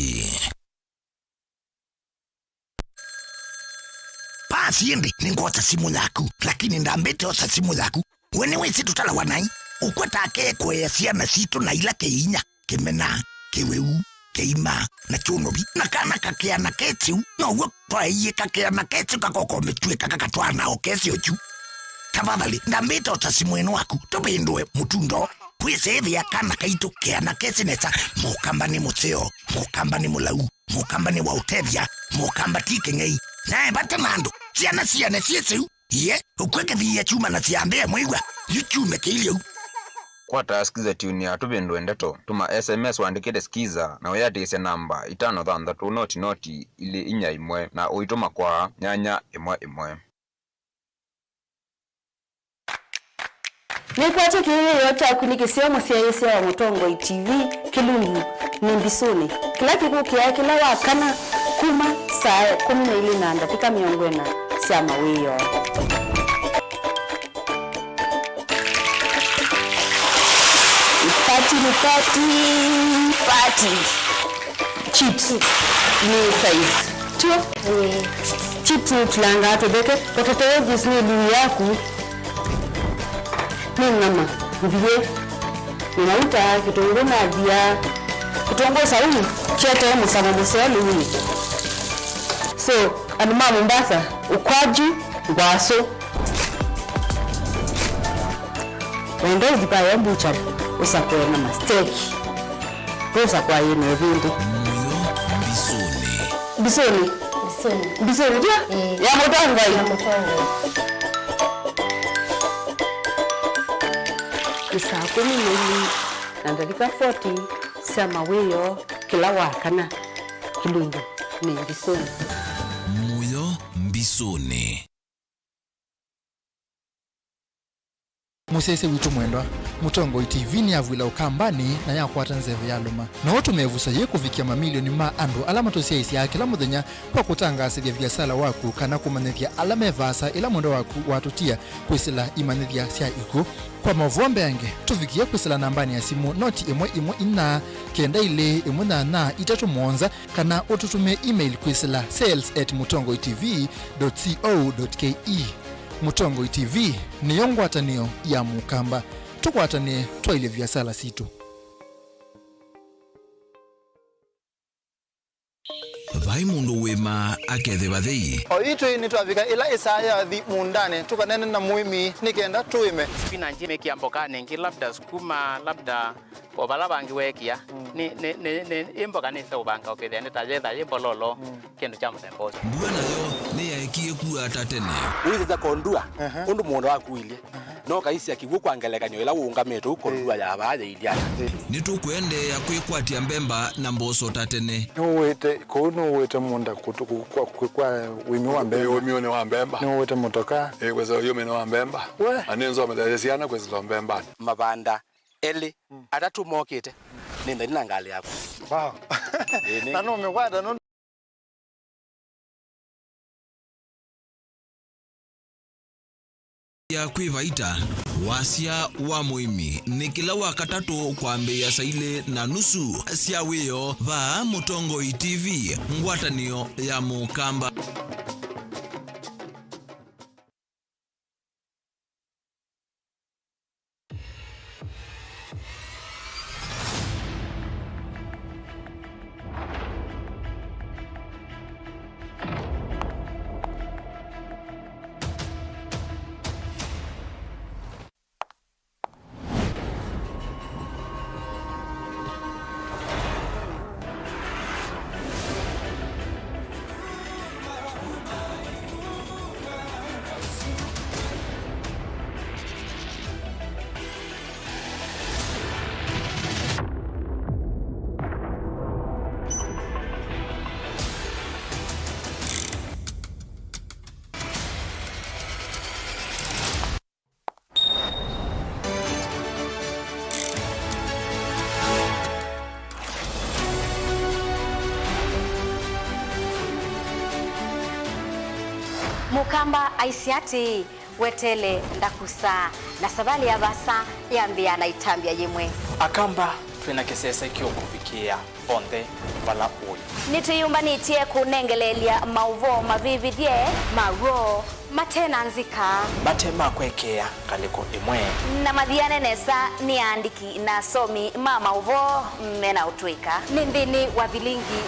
Basi ĩndĩ nĩngwosa simũ yaku, lakini ndambĩte osa simũ yaku. We nĩwĩsĩ tũtalawa naĩ? Ũkwetake kũea syana sitũ na ila kĩinya, kĩmena, kĩwĩu, kĩima, na kyũnovi, na kana kakĩana kĩsĩu, now'o twaeie kakĩana kĩsĩu kakokomĩtw'e kakakatwaa nao kĩsĩu kyu. Tafadhali, ndambĩte osa simũ ĩno waku, tũvĩndũe mũtundo, kwĩsĩĩthĩa kana kaitũ kĩana kĩsĩ nesa. Mũkamba nĩ mũseo, Mũkamba nĩ mũlau. Mũkamba nĩ wa ũtethya, Mũkamba ti kĩng'ei. Nae vata na andũ, syana siane syĩ syĩu, iye, ũkw'e kĩthiia kyumana syambĩe mwĩw'a, yu kyume kĩilyĩ ũu. Kwata Skiza Tune ya Tũvĩndũe Ndeto, tũma S M S ũandĩkĩte Skiza na ũyĩatĩĩsya namba itano thanthatũ noti noti ilĩ inya ĩmwe na ũitũma kwa nyanya ĩmwe ĩmwe. Nĩkwatya kĩwĩoo kyaku nĩ kĩseo mũsyaĩĩsya wa Mũtongoi T V kĩlungu nĩ mbisũnĩ, kĩla kĩkũkĩaa kĩla wa kana kuma saa ĩkũmi na ilĩ na ndatĩka mĩongo ĩna sya mawĩoo. Party nĩ party, party. Chips nĩ size. Tio? Ĩĩ. Chips nĩ tũlangaa tũtheke. Potatoes nĩ ĩlungu yaku. Nĩ nyama. Mbiĩ. Nĩ mauta, kĩtũngũ na thia. Kĩtũngũ saumu kyetee mũsamo mũseo lĩunĩ. So, andũ ma Mombasa, ukwaju, ngwasũ. Wenda ũthi vayo mbuchari, ũsakũe na masteki. Ndũsakũa yĩ na ĩvĩndĩ. Mũyo mbisũnĩ. Mbisũnĩ. Mbisũnĩ. Mbisũnĩ, ndio? Ĩĩ. Ya Mũtongoi. Ya Mũtongoi. Nĩ saa kũmi na ilĩ na ndatĩka forty sya mawĩoo kĩla wa kana. Kĩlungu nĩ mbisũnĩ. Mũyo mbisũnĩ. Mũsyaĩĩsya witũ mwendwa, Mũtongoi T V nĩyavw'ĩla Ũkambanĩ na yakwata nzeve yalũma. No ũtũme ĩvuso yĩĩ kũvikĩa mamilioni ma andũ ala matũsyaĩĩsyaa kĩla mũthenya kwa kũtangaasĩthya viasala waku kana kũmanyĩthya ala me vaasa ĩla mwendwa waku watũtia kwĩsĩla imanyĩthya sya ikw'ũ. Kwa maũvoo mbeange, tũvikĩe kwĩsĩla nambanĩ ya simũ noti ĩmwe ĩmwe inya kenda ilĩ ĩmwe nyanya itatũ mũonza, kana ũtũtũmĩe email kwĩsĩla sales at mũtongoi T V dot co dot K E. Mũtongoi T V nĩyo ngwatanĩo ya Mũkamba. Tũkwatanĩe twaĩlye viasala sitũ. Vai mũndũ wĩmaa akethe vathei. O itwĩ nĩtwavika ĩla ĩsaa yathi mũũndanĩ, tũkaneene na mũĩmi nĩ kenda tũĩme. Spinach mĩkĩa mbokanĩ ĩngĩ, labda sukuma, labda o vala vangĩ weekĩa. Nĩ, nĩ, nĩ, nĩ, ĩ mboka nĩseũvanga ũkethĩa nĩ ta yetha yĩ mbololo, kĩndũ kya mũthemba ũsu. Mbua nayo nĩyaekie kua ta tene. Ũisĩsya kondua ũndũ mũũnda waku ũilyĩ. No kaisya kĩw'ũ kwa ngelekany'o ĩla ũũngamĩte ũu kondua ya vaa yailyĩ ata. Nĩtũkũendeea kwĩkwatya mbemba na mboso ta tene. Nũwĩte kũu, nũwĩte mũũnda kũtũ-, kũ-, kwa, kwa, kwa ũĩmi wa mbemba. Ũĩminĩ wa mbemba. Nũwĩte mũtoka. Ĩ, kwĩsĩla ũĩminĩ wa mbemba. We. Na nĩnzomethaĩsye syana kwĩsĩla mbembanĩ. Mavanda elĩ, atatũ mokĩte. Nĩ nthani na ngalĩ yakwa. Wow. Ĩ, nĩ- Na nũmĩkwata nũ- Ya kwĩ vaita, wasya wa mũĩmi nĩ kĩla wa katatũ kwambĩĩa saa ilĩ na nusu sya wĩoo vaa Mũtongoi T V, ngwatanĩo ya Mũkamba. Mũkamba aisye atĩĩ, "Weteele ndakusa," na savalĩ ya vaasa yambĩĩa na ĩtambya yĩmwe. Akamba, twĩ na kĩsese kĩũkũvikĩĩa vonthe vala ũĩ. Nĩtwĩyũmbanĩtye kũnengeleelya maũvoo mavĩvĩthye, ma w'o, mate na nzika, mate ma kwekeea ngalĩko ĩmwe, na mathiane nesa nĩ aandĩki na asomi ma maũvoo me na ũtũĩka. Nĩ nthĩnĩ wa vilingi